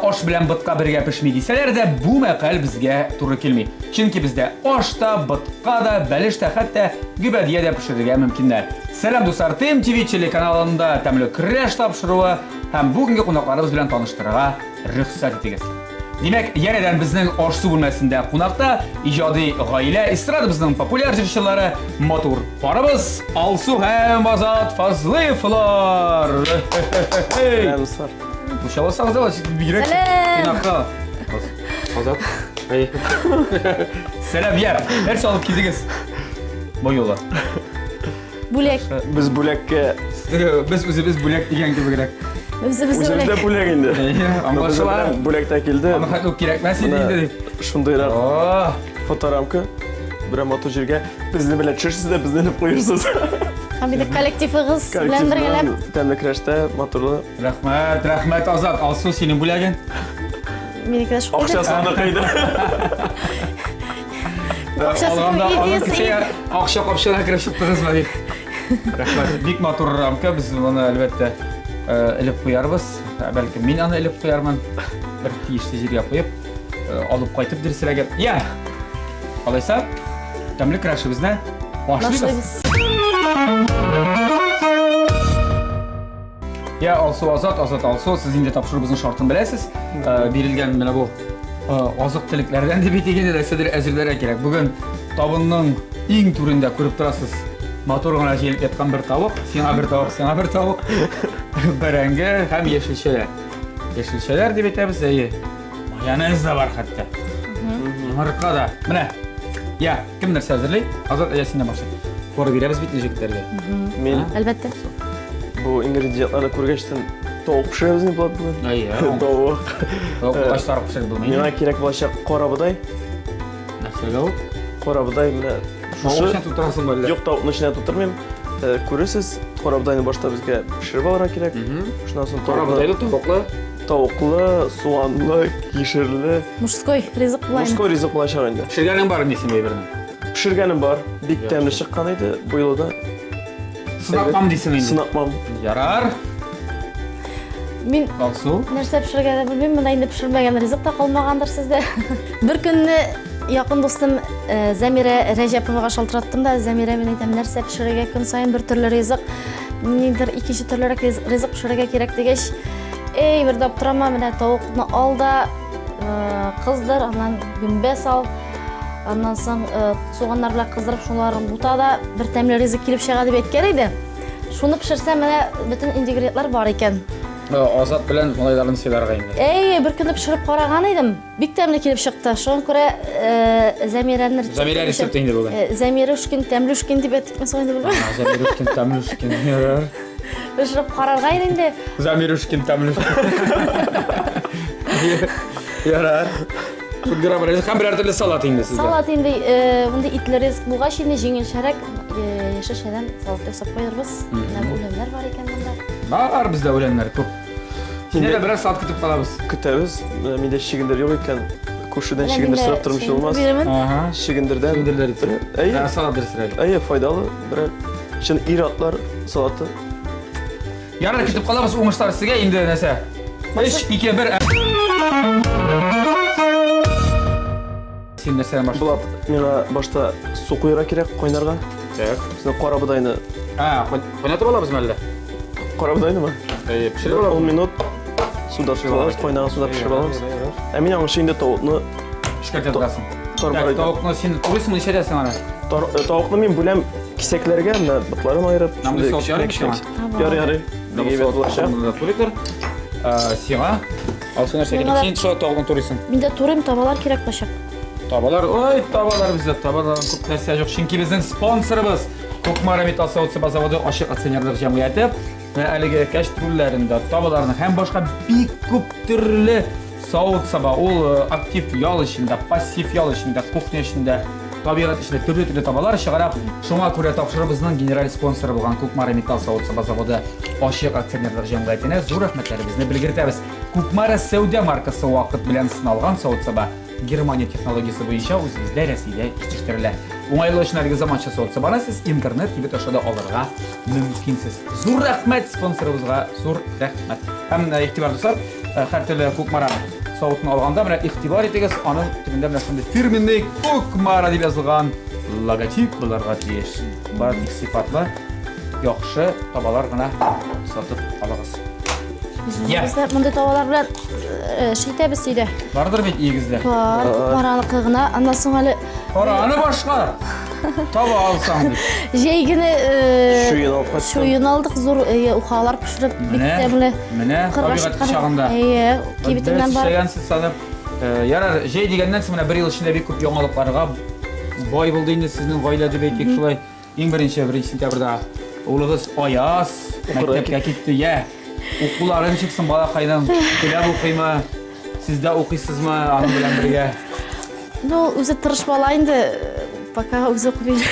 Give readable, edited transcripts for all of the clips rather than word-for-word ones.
Аш белән ботка бергә пешми дисәләр дә, бу мәкаль безгә туры килми. Чөнки бездә аш та, ботка да, бәлеш тә, хәтта гөбәдия дә пешерергә мөмкиннәр. Сәлам, дуслар! ТМТВ телеканалында тәмле көрәш тапшыруы һәм бүгенге кунакларыбыз белән таныштырырга рөхсәт итегез. Димәк, янәдән безнең аш-су бүлмәсендә кунакта иҗади гаилә, эстрадабызның популяр җырчылары, матур парыбыз Алсу һәм Азат Фазлыевлар. Сәлам, дуслар. Кушаласагыз да, сез бигрәк Сәлам. кунакка. Азат. Сәлам, я. Нәрсә алып килдегез? Бу юлы. Бүләк. Без бүләккә Без үзебез бүләк дигән кебегрәк. Үзебез үзебез дә бүләк. бүләк инде. Әйе, аңлашыла. Бүләк тә килде. Аны хәтле үк кирәкмәс иде Менә инде дип. Шундыйрак О, фоторамка. Берәр матур җиргә безне белән төшерсез дә безне элеп куерсыз. Һәм инде коллективыгыз белән бергәләп. Тәмле көрәштә матурлы. Рәхмәт, рәхмәт, Азат. Алсу, синең бүләгең. Минеке дә шул. Акчасы аныкы иде. Акчасы Алганда кем аның идеясы кесәгә акча капчыгына кереп чыктыгызмы дип. Рәхмәт. Бик матур рамка. Без моны әлбәттә э, элеп куярбыз. Ә, Бәлкем мин аны элеп куярмын. Бер тиешле җиргә куеп, э, алып кайтып дөресрәге. Я. Алайса, тәмле көрәшебезне башлыйбыз. Башлыйбыз. Я Алсу Азат, Азат Алсу, сез инде тапшыруыбызның шартын беләсез. Э, Бирелгән менә бу э, азык-төлекләрдән дип әйтик инде нәрсәдер әзерләргә кирәк. Бүген табынның иң түрендә күреп торасыз. Матур гына җыелып яткан бер тавык, сиңа бер тавык, сиңа бер тавык. Бәрәңге һәм яшелчәләр. Яшелчәләр дип әйтәбез, әйе. Майонез да бар хәтта. Йомырка да. Менә. Я, кем нәрсә әзерли? Азат, я синнән башлыйм. Фора бирәбез бит җегетләргә. Мин Әлбәттә. бу ингредиентларны күргәчтен тавык пешерәбез инде Булат бүген. Әйе. Тавык. Тавык булгач сарык пешереп булмый. Миңа кирәк булачак карабодай. Нәрсәгә ул? Карабодай менә Тавык шушы. эченә тутырасың әллә? Юк, тавыкны эченә тутырмыйм. Э, Күрерсез, карабодайны башта безгә пешереп алырга кирәк. Шуннан соң Карабодайлы, тавыклы. Тавыклы, суганлы, кишерле. Мужской ризык була инде. Мужской ризык булачак инде. Пешергәнең бар мисен әйберне. Пешергәнем бар. Бик тәмле чыккан иде бу юлы да. Сынатмам дисең инде. Сынатмам. Ярар. Мин Алсу. нәрсә пешерергә дә белмим, монда инде пешермәгән ризык та калмагандыр сездә. Бер көнне якын дустым э, Зәмирә Рәҗәповага шалтыраттым да, Зәмирә, мин әйтәм, нәрсә пешерергә көн саен бер төрле ризык, ниндидер икенче төрлерәк ризык пешерергә кирәк дигәч, Эй, бер дә аптырама, менә тавыкны ал да, э, кыздыр, аннан гөмбә сал, аннан соң э, суганнар белән кыздырып, шуларын бута да, бер тәмле ризык килеп чыга дип әйткән иде. Шуны пешерсәм, менә бөтен ингредиентлар бар икән. Э, Азат белән малайларын сыйларга инде. Эй, бер көнне пешереп караган идем. Бик тәмле килеп чыкты. Шуңа күрә э, Зәмирәнең рецепты Зәмирә буенча- рецепты инде бүген. Э, Зәмирушкин, тәмлүшкин дип әйтик соң инде белмим. Замирушкин, Тамлюшкин. Ярар. Пешереп карарга иде инде. Замирушкин, Тамлюшкин. Ярар. Күп грамм ризык һәм берәр төрле салат инде сезгә. Салат инде, э, мондый итле ризык булгач инде җиңелчәрәк э, яшелчәдән салат ясап куярбыз. Менә үләннәр бар икән монда. Бар бездә үләннәр күп. Сине дә берәр салат көтеп калабыз. Көтәбез. Менә миндә чөгендер юк икән. Күршедән Менә чөгендер миндә сорап тормыйча чөгендер булмас. бирермен. Ага. Чөгендердән. Чөгендерләр итеп. Әйе. Ә, салат дөресрәк. Әйе, файдалы. Берәр чын ир-атлар салаты. Ярар, көтеп калабыз. Уңышлар сезгә инде нәрсә. 3 2 1. Син нәрсәдән башлыйсың? Булат, миңа башта су куярга кирәк, кайнарга. Так. Безнең карабодайны. А, кайнатып алабызмы әллә? Карабодайнымы? Әйе, пешереп алабыз. 10 минут суда пешереп алабыз, кайнаган суда пешереп алабыз. Ә мин аңа инде тавыкны эшкәртә торасың. Тар Тавыкны син турыйсыңмы, ничәдәсең аны? Э, тавыкны мин бүләм кисәкләргә, менә ботларын аерып. Намлы соус ярыймы сиңа? Ярый, ярый. Бик әйбәт булачак. Турыйтыр. Э, сиңа Алсу нәрсә кирәк? Син шул тавыкны турыйсың. Мин дә турыйм, табалар кирәк булачак. Табалар, ой, табалар бездә, табалар күп нәрсә юк. Чөнки безнең спонсорыбыз Кукмара металл савыт-саба заводы ачык акционерлык җәмгыяте. Менә әлеге кәчтрүлләрендә табаларны һәм башка бик күп төрле савыт-саба. Ул э, актив ял эчендә, пассив ял эчендә, кухня эчендә, табигать эчендә төрле-төрле табалар чыгара. Шуңа күрә тапшырубызның генераль спонсоры булган Кукмара металл савыт-саба заводы ачык акционерлык җәмгыятенә зур рәхмәтләребезне белгертәбез. Кукмара сәүдә маркасы вакыт белән сыналган савыт-саба Германия технологиясе буенча үзебездә Рәсәйдә җитештерелә. Уңайлы өчен әлеге заманча савыт-сабаны сез интернет кибет аша да алырга мөмкинсез. Зур рәхмәт спонсорыбызга, зур рәхмәт. Һәм э, игътибар дуслар, э, һәртөрле Кукмара Савытны алганда менә игътибар итегез, аның төбендә менә шундый фирменный Кукмара дип язылган логотип булырга тиеш. Бары тик сыйфатлы, яхшы табалар гына сатып алыгыз. Без дә мондый табалар белән э, эш итәбез өйдә. Бардыр бит өегездә. Бар, Кукмараныкы гына. Аннан соң әле Кара, аны башка. Таба алсаң дип. Җәй көне э, Чуен алып кайттым. Чуен алдык, зур э, ухалар пешереп, бик Менә, тәмле. менә Кырга табигать чыккан. кочагында. Әйе, кибетеннән бар. Эшләгәнсез санып. Э, Ярар, җәй дигәннән соң менә бер ел эчендә бик күп яңалыкларга бай булды инде сезнең гаилә дип әйтик шулай. Иң беренче 1 сентябрьдә улыгыз Аяз мәктәпкә китте. Я, укулары ничек соң балакайның? Теләп укыймы? Сез дә укыйсызмы аның белән бергә? Ну, үзе тырыш бала инде, пока үзе укып йөри.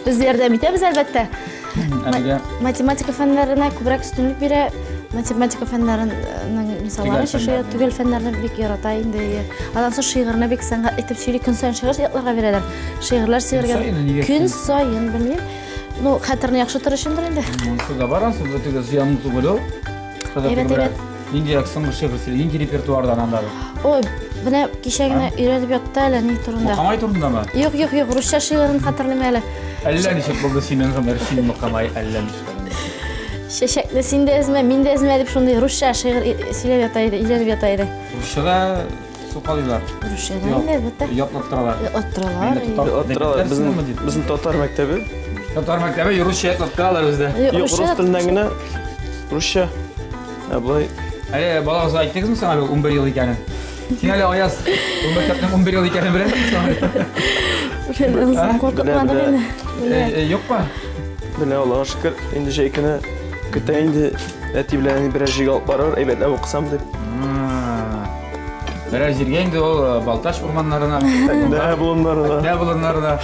Без ярдәм итәбез, әлбәттә. Әлегә Математика фәннәренә күбрәк өстенлек бирә. Математика фәннәренең мисаллары Төгәл чишә, фәннәрне. төгәл фәннәрне бик ярата инде. Аннан соң шигырьне бик сәнгать итеп сөйли, көн саен шигырь ятларга бирәләр. Шигырьләр сөйләргә. саен, нигә Көн көн? саен, белмим. Ну, хәтерне яхшы тотар өчендер инде. Монысы да бар, ансы да теге зыянлы түгел ул. Шулай Әйбәт, түгел, әйбәт. Ниндирәк соңгы шигырь сөйли, нинди репертуардан андагы? Ой, менә кичә генә өйрәнеп ятты әле ни турында. Мукамай турындамы? Юк, юк, юк, русча шигырен хәтерлим әле. Әллә ничек булды синең гомер, син Мукамай, әллә ничек. Чәчәкне син дә эзмә, мин дә эзмә дип шундый русча шигырь сөйләп ята иде, өйрәнеп ята иде. Русчада сукалыйлар. Русчада инде, әлбәттә. Ятлап торалар. Оттыралар. Оттыралар. Безнең безнең татар мәктәбе. Татар мәктәбе русча ятлап торалар бездә. Юк, рус теленнән генә русча. Ә болай Әле балагызга әйттегезме соң әле 11 ел икәнен? Син әле Аяз, ул мәктәпнең 11 ел икәнен беләсеңме соң? Куркытмадым инде. Э, э, Юкмы? Белә, Аллага шөкер, инде җәй көне көтә инде әти белән әни берәр җиргә алып барыр, әйбәтләп укысам дип. Берәр җиргә инде ул э, Балтач урманнарына, Дә болыннарына. Дә болыннарына.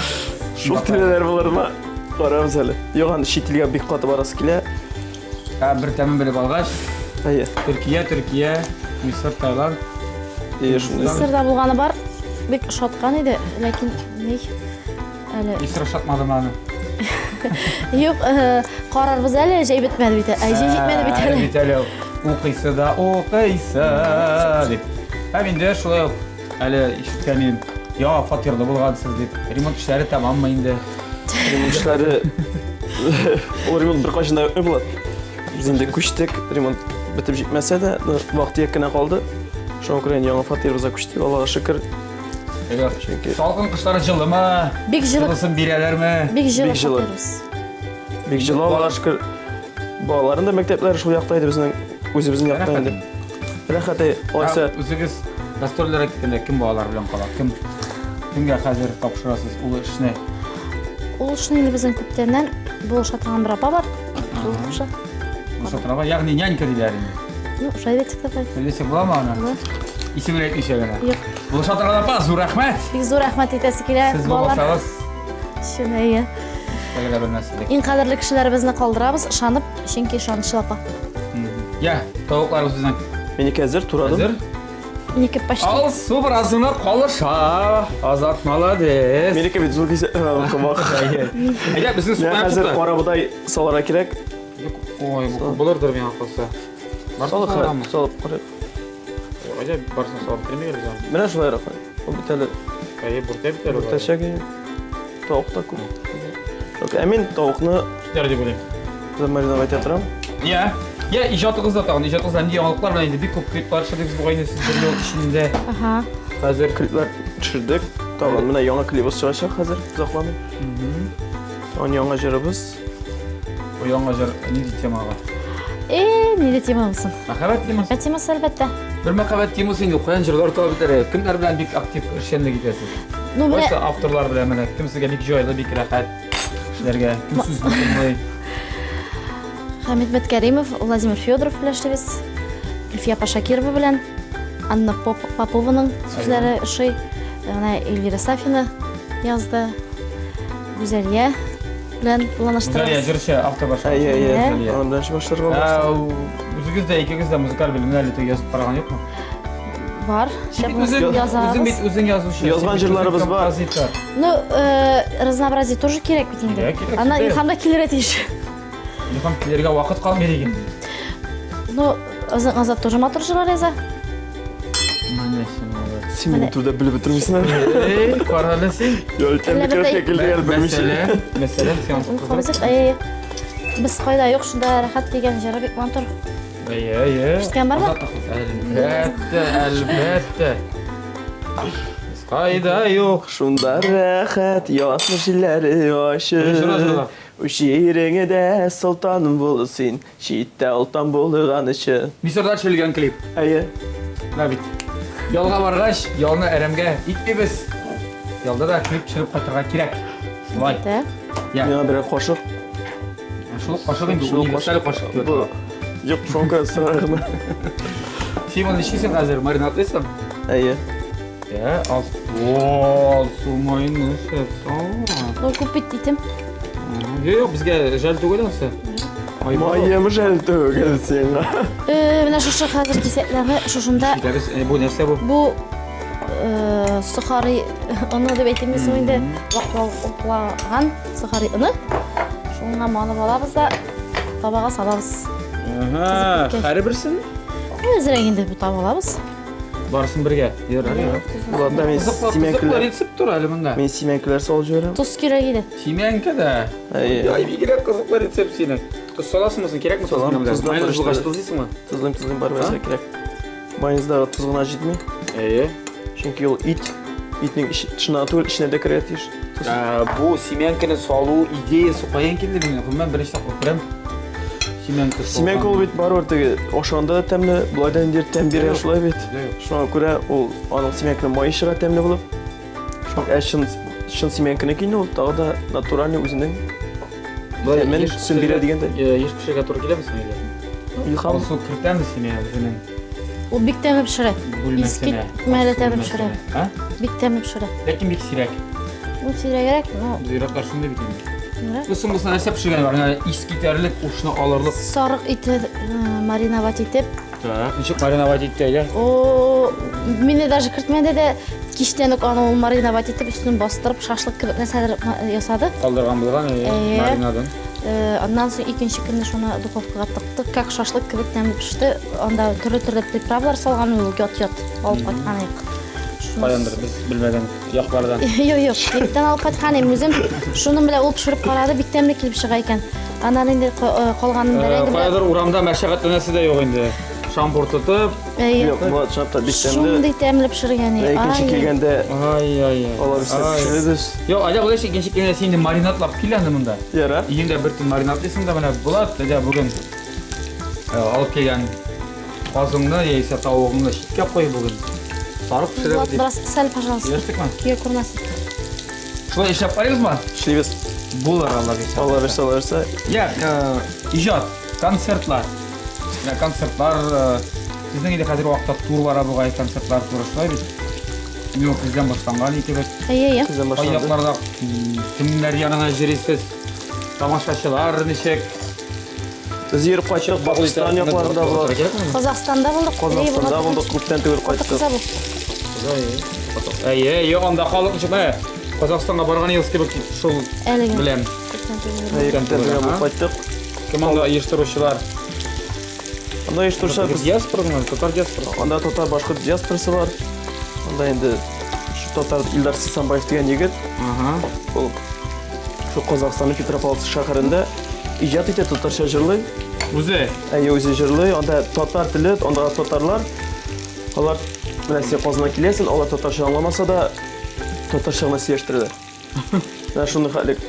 Шул тирәләр булырмы? Карарбыз әле. Юк, анда чит илгә бик каты барасы килә. Ә бер тәмен белеп алгач, Әйе. Төркия, Төркия, Мисыр, Таиланд. Әйе, шундый. Мисырда булганы бар. Бик ошаткан иде, ләкин ни әле. Мисыр ошатмадымы аны? Юк, э, карарбыз әле, җәй бетмәде бит. Ә җәй җитмәде бит Әле әле. бит әле укыйсы да укыйсы дип. Һәм инде шулай ук әле ишеткән идем, яңа фатирлы булгансыз дип. Ремонт эшләре тәмаммы инде? Ремонт эшләре ул ремонт беркайчан да үтми була. Без инде күчтек, ремонт бетеп җитмәсә дә, вак-төяк кенә калды. Шуңа күрә инде яңа фатирыбызга күчтек, Аллага шөкер. Чөнки салкын кышлары җылымы? Бик җылы. Җылысын бирәләрме? Бик җылы Бик җылы. фатирыбыз. Бик җылы, Аллага шөкер. Балаларның да мәктәпләре шул якта иде безнең, үзебезнең якта инде. Рәхәт, әй, алайса. Үзегез гастрольләргә киткәндә кем балалар белән кала? Кем кемгә хәзер тапшырасыз ул эшне? Ул эшне инде безнең күптәннән булыша торган бер апа бар. Шул булыша. Булыша торган, ягъни нянька диләр инде. Ну, шулай дисәк тә була. Шулай дисәк буламы аны? Була. Исемен әйтмичә генә. Юк. Булыша торган апа, зур рәхмәт. Бик зур рәхмәт әйтәсе килә. Сез булмасагыз, Чын, әйе. Эшләргә дә белмәс идек. Иң кадерле кешеләребезне калдырабыз, ышанып, чөнки ышанычлы апа. Я, тавыкларыбыз безнең. Минеке әзер, турадым. Әзер? Минеке почти. Алсу бераз гына калыша. Азат молодец. Минеке бит зур кисә, комак. Әйдә, безнең Менә сукмак хәзер чыкты. карабодай салырга кирәк. Ой, бу булырдыр миңа калса. Салып Барсын салып карыйк. Әйдә, барсын салып кермик әле без. Менә шулайрак. Ул бит әле Әйе, бүртә бит әле. бүртәчәк. Тавык та күп. Шок, ә мин тавыкны Җитәр дип уйлыйм. замариновать итә торам. Я, я иҗатыгызда тагын, иҗатыгызда нинди яңалыклар белән инде бик күп клиплар эшләдегез бугай инде сез бер ел эчендә. Ага. Хәзер клиплар төшердек. Тагын менә яңа клибыбыз чыгачак хәзер, озакламый. Тагын яңа җырыбыз. Бу яңа җыр нинди темага? Э, нинди тема булсын? Мәхәббәт темасы. Мәхәббәт темасы, әлбәттә. Бер мәхәббәт темасы инде, каян җырлар табып бетерә? Кемнәр белән бик актив эшчәнлек итәсез? Ну, менә Кайсы авторлар белән менә кем сезгә бик җайлы, бик рәхәт эшләргә, кем сүзне тыңлый? Хәмит Мәткәримов, Владимир Федоров белән эшлибез. Гөлфия апа Шакирова белән, Анна Поп Попованың сүзләре ошый. Менә Эльвира Сафина язды. Гүзәлия белән планлаштырабыз. Гүзәлия җырчы, автор башкаручы. Әйе, әйе. Гүзәлия. Аның белән башларга Ә, булыр. Үзегез дә икегез дә музыкаль белемне әле теге язып караган юкмы? Бар. Син бит Шәп үзең, язабыз. үзең бит үзең язучы. Язган син бит үзең җырларыбыз бар. композитор. Ну, э, разнообразие тоже кирәк бит инде. Кирәк, кирәк, Аннан кирәк. Илһам да килергә тиеш. Илһам килергә вакыт калмый диген. Ну, Азат тоже матур җырлар яза. Менә син алай. Син минем турыда белеп бетермисең әле. Эй, кара әле син. Йо, тәмле килде әле белмичә. Мәсәлән, мәсәлән, син Ул кабызык, әй. Без кайда юк, шунда рәхәт дигән җыры бик матур. Әйе, әйе. Ишеткән бармы? Әлбәттә, әлбәттә. Без кайда юк. Шунда рәхәт, язмыш җилләре ачып. Җырла, җырла. Үз җиреңдә солтан бул син, читтә олтан булганчы. Мисырда төшерелгән клип. Әйе. Менә бит. Ялга баргач, ялны әрәмгә итмибез. Ялда да клип төшереп кайтырга кирәк. Шулай. Дә. Я. Миңа берәр кашык. Шул кашык инде, универсаль кашык дип Бу атала. Юк, шуңа күрә сорар гына. Син моны нишлисең хәзер? Маринадлыйсың? Әйе. Ә, аз. О, су майны шәп. Ну, күп бит итем. Юк, юк, безгә жәл түгел ансы. Май бар. Маем жәл түгел сиңа. Э, менә шушы хәзер кисәкләрне шушында Итәбез. Э, бу нәрсә бу? бу э, сухари оны дип әйтимме соң инде ваклаган сухари оны. Шуңа манып алабыз да табага салабыз. Ага, Кызып киткәч. һәрберсен? Әзрәк инде бутап алабыз. Барысын бергә. Ярар, ярар. Булат, мин Кызыклы, кызыклы симәнкеләр. рецепт тур әле монда. Мин симәнкеләр салып җибәрәм. Тоз кирәк иде. Симәнке дә. Әйе. Ай, бигрәк кызыклы рецепт синең. Тоз саласыңмы соң? Кирәкме тоз? Салам, Белән? тоздан Майонез булгач карыштырып. тозлыйсыңмы? Тозлыйм, тозлыйм, бар нәрсә кирәк. Майонездагы тоз гына җитми. Әйе. Чөнки ул ит, итнең тышына түгел, эченә дә керергә тиеш. Тоз. Бу семянканы салу идеясы каян килде миңа? Гомумән беренче тапкыр күрәм. Семянка салган. Симәнке ул бит барыбер теге ашаганда да тәмле, болай да инде тәм бирә шулай бит. Юк. Шуңа күрә ул аның симәнкенең мае чыга тәмле булып. Шуңа ә чын чын симәнкенеке инде ул тагы да натуральный үзенең Болай тәмен еш төсен бирә дигәндәй. Еш пешерергә туры киләме соң өйдә? Илһам Алсу кертәме сине үзенең Ул бик тәмле пешерә. бүлмәсенә? Искитмәле тәмле пешерә. А? Бик тәмле пешерә. Ләкин бик сирәк. Ул сирәгрәк, но Без ир-атлар шундый бит инде. Ярар. Бу соңгысына нәрсә пешергән бар? Менә искитәрлек, ушны алырлык. Сарык ите мариновать итеп. Так, ничек мариновать итте, әйдә? О, мине даже кертмәде дә, кичтән үк аны ул мариновать итеп, өстен бастырып, шашлык кебек нәрсәләр ясады. Калдырган булган, әйе, Әйе. маринадын. Аннан соң икенче көнне шуны духовкага тыктык, как шашлык кебек тәмле пеште. Анда төрле-төрле приправлар салган, ул ят-ят алып кайткан идек. Каяндыр без белмәгән яклардан. Юк, юк, кибеттән алып кайткан идем үзем. Шуның белән ул пешереп карады, бик тәмле килеп чыга икән. Аннан инде калганын бәрәңге белән. Каядыр урамда мәшәкатьләнәсе дә юк инде. Шампур тотып. Әйе. Юк, бу чынлап та бик тәмле. Шундый тәмле пешергән. Менә икенче килгәндә Ай-ай-ай. алар өстә пешерәбез. Юк, әйдә болай икенче килгәндә син инде маринадлап кил аны монда. Ярар. Өеңдә бер төн маринадлыйсың да менә Булат, әйдә бүген алып килгән казыңны яисә тавыгыңны читкә куй бүген. Сарык пешерәбез Булат, дип. бераз сәл, пожалуйста. Килештекме? Көя күрмәсен. Шулай эшләп карыйбызмы? Эшлибез. Булыр, Алла бирсә. Алла бирсә, Алла бирсә. Я, иҗат, концертлар. Менә концертлар, сезнең инде хәзер вакытта тур бара бугай, концертлар туры шулай бит. Юк, көздән башланган ике бит. Әйе, әйе. Көздән Кай башланды. якларда кемнәр янына йөрисез? Тамашачылар ничек? Без йөреп кайттык, Башкортстан якларында булдык. Казахстанда булдык. Казахстанда булдык, күптән түгел кайттык. Әйе, әйе, анда халык ничек менә Казахстанга барган ел кебек шул Әлеге. беләм. Күптән түгел. Әйе, күптән түгел булып кайттык. Кем анда оештыручылар? Анда оештыручылар без Диаспора татар диаспорасы. Анда татар башкорт диаспорасы бар. Анда инде шу татар Илдар Сисанбаев дигән егет. Ага. Ул шу Казахстанның Петропавловск шәһәрендә иҗат итә, татарча җырлый. Үзе. Әйе, үзе җырлый. Анда татар теле, анда татарлар. Алар менә син Казанга киләсең, алар татарча аңламаса да, татарча гына сөйләштерәләр. Менә шуны хәлек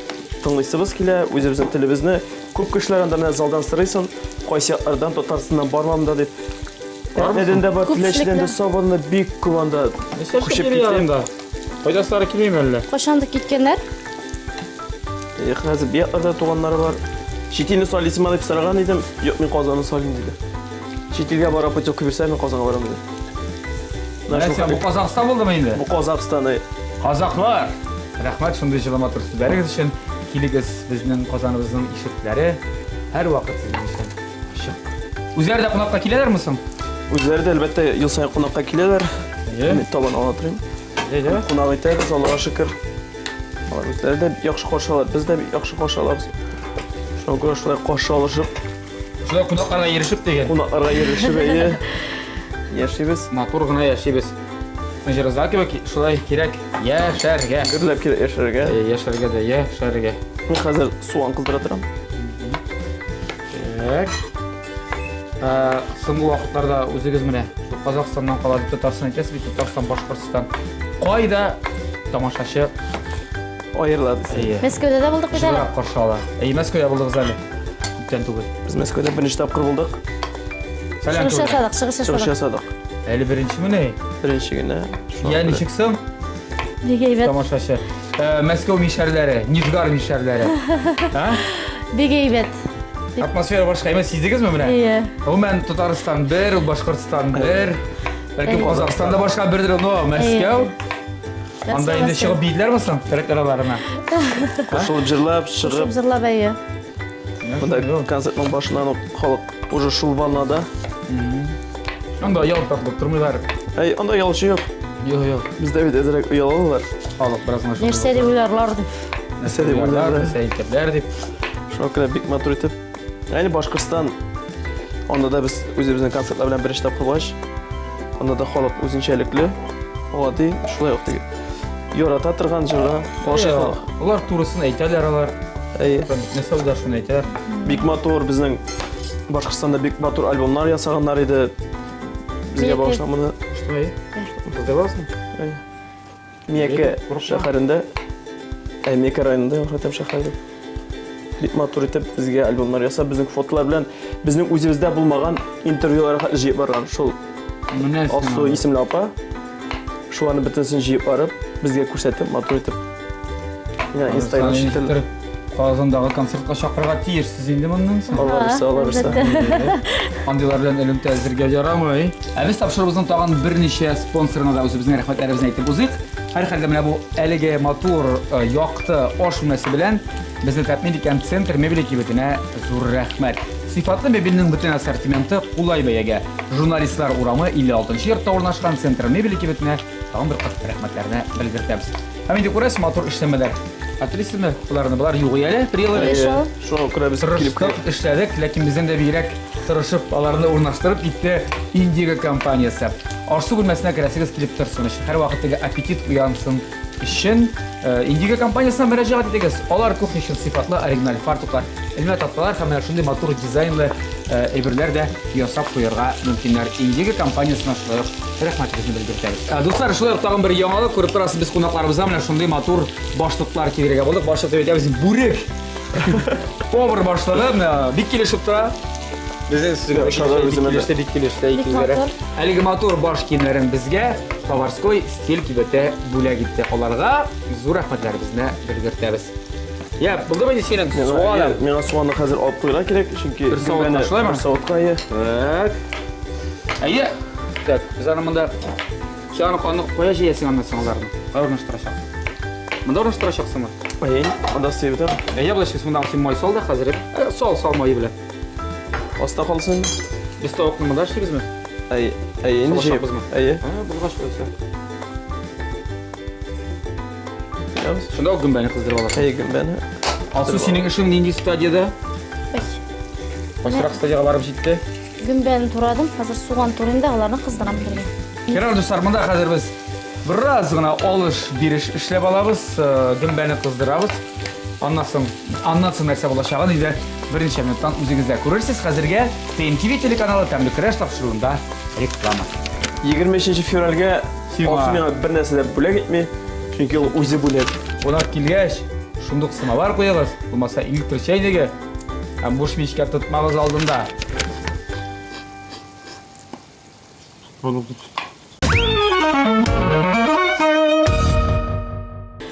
тыңлыйсыбыз килә, үзебезнең телебезне. Күп кешеләр анда менә залдан сорыйсың, кайсы яклардан Татарстаннан бармы анда дип. Әтнәдән дә бар, Теләчедән дә, Сабадан да бик күп анда күчеп китә. Кайдасылары килмиме әллә? Кайчандыр киткәннәр? Хәзер биякларда туганнары бар. Чит илне сайлыйсыңмы дип сораган идем. Юк, мин Казанны сайлыйм диде. Чит илгә барып путевка бирсә, мин Казанга барам диде. Нәрсә, бу Казахстан булдымы инде? Бу Казахстан. Казахлар! Рәхмәт шундый җылы матур сүзләрегез өчен. Килегез, безнең Казаныбызның ишекләре һәрвакыт сезнең өчен ачык. Үзләре дә кунакка киләләрме соң? Үзләре дә, әлбәттә, ел саен кунакка киләләр. Мин табан ала торыйм. Әйдә. Кунак итәбез, Аллага шөкер. Алар үзләре дә яхшы каршы алар, без дә яхшы каршы алабыз. Шуңа күрә шулай каршы алышып, Шулай кунакларга ирешеп дигән. Кунакларга ирешеп, әйе. Яшибез. Матур гына яшибез. Егетнең җыры кебек, шулай кирәк яшәргә. Гөрләп кирәк яшәргә. Яшәргә дә яшәргә. Мин хәзер суган кыздыра торам. Так. Соңгы вакытларда үзегез менә шул Казахстаннан кала дип Татарстан әйтәсез бит, Татарстан, Башкортстан. Кайда тамашачы аерыла дисең? Әйе. Мәскәүдә дә булдык бит әле. Җылырак каршы ала. Әйе, Мәскәүдә булдыгыз әле. Күптән түгел. Без Мәскәүдә беренче тапкыр булдык. Сәлам Чыгыш ясадык, чыгыш Чыгыш ясадык. ясадык. Әле беренче мени? Беренче генә. Шуңа Я күрә. ничек соң? Бик әйбәт. Тамашачы. Мәскәү мишәрләре, Нижгар мишәрләре. А? Бик әйбәт. Атмосфера башка әйме сиздегезме менә? Әйе. Гомумән Татарстан бер, Башкортстан бер. Бәлкем Казахстанда башка бердер, но Мәскәү. Анда инде чыгып биеделәрме соң трек араларына? Кушылып җырлап, Чыгып чыгып. җырлап әйе. Монда концертның башыннан ук халык уже шул волнада. Анда оялып тартылып тормыйлар. Әй, анда ялчы юк. Юк, юк. Бездә бит әзрәк оялалар. Халык бераз гына шундый Нәрсә дип уйларлар дип. Нәрсә дип уйларлар. Нәрсә әйтерләр дип. Шуңа күрә бик матур итеп. Әйе, Башкортстан анда да без үзебезнең концертлар белән беренче тапкыр булгач, анда да халык үзенчәлекле, гади, шулай ук теге ярата торган җырга гашыйк халык. Алар турысын әйтәләр алар. Әйе. Нәрсә уйлар шуны әйтәләр. Бик матур безнең Башкортстанда бик матур альбомнар ясаганнар иде. Безгә Мияке. багышлап моны. Что, әйе? Кыздырасың? Әйе. Мияке шәһәрендә, әй, Мияке районында, Хәтәм шәһәрендә. Бик матур итеп безгә альбомнар ясап, безнең фотолар белән безнең үзебездә булмаган интервьюлар җыеп барган. Шул Менә Алсу исемле апа шуларны бөтенесен җыеп барып, безгә күрсәтеп, матур итеп. Менә Инстаграм челтәр. Казандагы концертка чакырырга тиешсез инде моннан соң. Алла бирсә, Алла бирсә. Андыйлар белән элемтә әзергә ярамый. Ә без тапшыруыбызның тагын берничә спонсорына да үзебезнең рәхмәтләребезне әйтеп узыйк. Һәрхәлдә менә бу әлеге матур, якты аш бүлмәсе белән безне тәэмин иткән Центр мебели кибетенә зур рәхмәт. Сыйфатлы мебельнең бөтен ассортименты кулай бәягә. Журналистлар урамы 56 йортта урнашкан Центр мебели кибетенә тагын бер кат рәхмәтләрне белгертәбез. Һәм инде күрәсез, матур эшләмәләр. Хәтерлисезме боларны? Болар юк әле, прилы. Әйе. Шуңа күрә без килеп Тырыштык, эшләдек, ләкин бездән дә бигрәк тырышып аларны урнаштырып китте Индиго компаниясе. Аш-су бүлмәсенә керәсегез килеп торсын өчен, һәрвакыт теге аппетит уянсын өчен Индиго компаниясенә мөрәҗәгать итегез. Алар кухня өчен сыйфатлы оригиналь фартуклар, элмә такталар һәм менә шундый матур дизайнлы әйберләр дә ясап куярга мөмкиннәр. Индиго компаниясенә шулай ук рәхмәтебезне белдертәбез. Дуслар, шулай ук тагын бер яңалык күреп торасыз, без кунакларыбызга менә шундый матур башлыклар кидерергә булдык. Башлык дип әйтәбез, бүрек. Повар башлыгы менә бик килешеп тора. Безнең сүзгә бик килеште, бик килеште икегезгә. Әлеге матур баш киемнәрен безгә Поварской стиль кибете бүләк итте. Аларга зур рәхмәтләребезне белгертәбез. Я, булдымы инде синең суганың? Миңа суганны хәзер алып куярга кирәк, чөнки бер савытка шулаймы? Бер савытка, әйе. Так. Әйе. Так, без аны монда Син аны аны кая җыясың аннан соң аларны? Кая урнаштырачаксың? Монда урнаштырачаксыңмы? Әйе, анда сыеп бетәм. Әйе, болай эшлисең, монда син май сал да хәзер. Сал, сал мае белән. Аста калсын. Без тавыкны монда эшлибезме? Әйе, әйе, инде җыеп. Салачакбызмы? Әйе. А, булгач булса. Шунда ук гөмбәне кыздырып аласың. Әйе, гөмбәне. Алсу, синең эшең нинди стадиядә? Ой. Кайсырак стадиягә барып җитте? Гөмбәне турадым, хәзер суган турыйм да аларны кыздырам бергә. Ярар, дуслар, монда хәзер без бераз гына алыш-биреш эшләп алабыз, гөмбәне кыздырабыз. Аннан соң, аннан соң нәрсә булачагын инде берничә минуттан үзегез дә күрерсез. Хәзергә ТНТВ телеканалы Тәмле көрәш тапшыруында реклама. 23 февральгә Сиңа. Алсу миңа бер нәрсә дә бүләк итми, чөнки ул үзе бүләк. Кунак килгәч, шундук самовар куегыз, булмаса электр чәйнеге һәм буш мичкә тотмагыз алдында.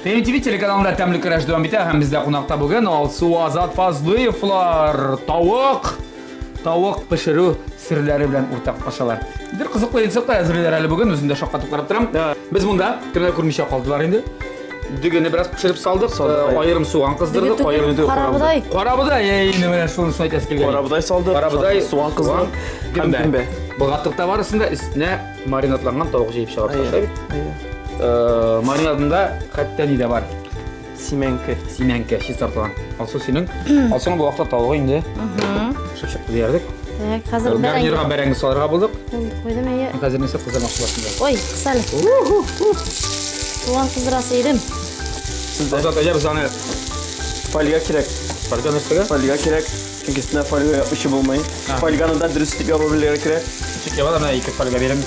ТНТВ телеканалында тәмле көрәш дәвам итә һәм бездә кунакта бүген Алсу Азат Фазлыевлар тавык тавык пешерү серләре белән уртаклашалар. Бер кызыклы рецепт әзерлиләр әле бүген, үзем дә шаккатып карап торам. Без монда кемнәр күрмичә калдылар инде. Дөгене бераз пешереп салдык, аерым суган кыздырдык, аерым Карабодай. Карабодай, әй, инде менә шуны әйтәсе килгән. Карабодай салдык, Карабодай, суган кыздырдык һәм гөмбә. Болгаттык та барысын да өстенә маринадланган тавык җыеп чыгарып ташлый бит. Маринадында хәтта ни дә бар. Симәнке. Симәнке чистартылган. Алсу синең. Алсуның бу вакытта тавыгы инде. Пешеп чыкты диярлек. Так, хәзер бәрәңге. Гарнирга бәрәңге салырга булдык. Куйдым әйе. Хәзер нәрсә кыздырмакчы буласың? Ой, кысале. Суган кыздырасы идем. Азат, әйдә без аны Фольга кирәк. Фольга нәрсәгә? Фольга кирәк. Чөнки өстенә фольга япмыйча булмый. Фольганы да дөрес итеп яба белергә кирәк. Ничек яба да, менә ике фольга бирәм.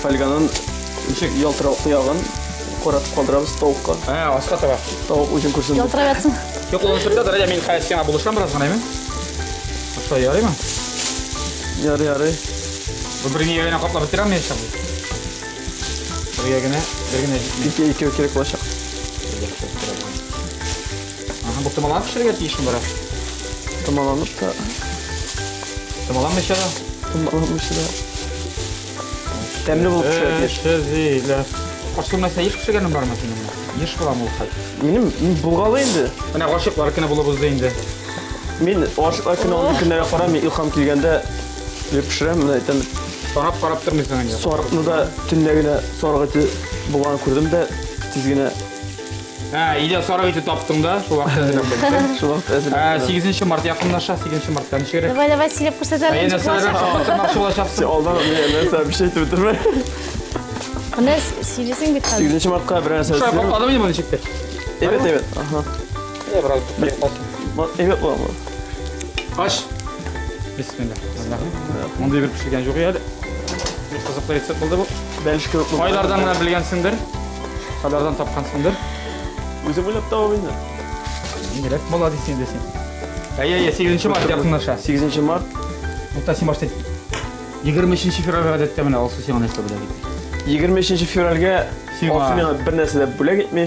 Фольганың ничек ялтыравыклы ягын каратып калдырабыз тавыкка. Ә, аска таба. Тавык үзен күрсен. дип. Ялтырап ятсын. Юк, ул сырта, дәрәҗә мин хәзер сиңа булышам бераз гына, әйме? Шулай ярыймы? Ярый, ярый. Бу бер генә каплап бетерәм яшәп. Бергә генә, бер генә җитми. Ике икәү кирәк булачак. Ага, бу томаланып пешерергә тиешме бара? Томаланып та, Томаланмыйча да. томаланмыйча да. Тәмле булып пешерә тиеш. Пешериләр. Ашлы нәрсә еш пешергәнең бармы синең? Еш буламы ул хәл? Минем мин булгалы инде. Менә гашыйклар көне булып узды инде. Мин гашыйклар көне андый көннәргә карамый, илһам килгәндә килеп пешерәм, менә әйтәм. Санап карап тормыйсың инде. Сарыкны да төнлә генә сарык ите булганын күрдем дә, тиз генә Ә, өйдә сарык ите таптың да, шул вакытта әзерләп куйдың. Шул вакытта әзерләп Ә, куйдым. 8 март якынлаша, 8 мартта ничек кирәк? Давай, давай, сөйләп күрсәт әле. Әйе, ничек нәрсәләр булачак. шалтырмакчы булачаксың? Син алдан менә нәрсә бер şey әйтеп бетермә. Менә сөйлисең бит хәзер. 8 мартка бер нәрсә Шулай сөйлим. капладым инде моны ничектер. Әйбәт, әйбәт. Аһа. Әйе, бераз бер калсын. Әйбәт була бу. Аш. Бисмилла. Мондый бер пешергән юк әле. Бик кызыклы рецепт булды бу. Бәлеш кебек булды. Кайлардан гына белгәнсеңдер? Кайлардан тапкансыңдыр? Үзем уйлап табам инде. Җиңелрәк була дисең инде син. Әйе, әйе, 8 март якынлаша. 8 март. Тукта, син башта 23 февраль гадәттә менә Алсу сиңа нәрсә бүләк итте? 23 февральгә Сиңа. Алсу миңа бер нәрсә дә бүләк итми.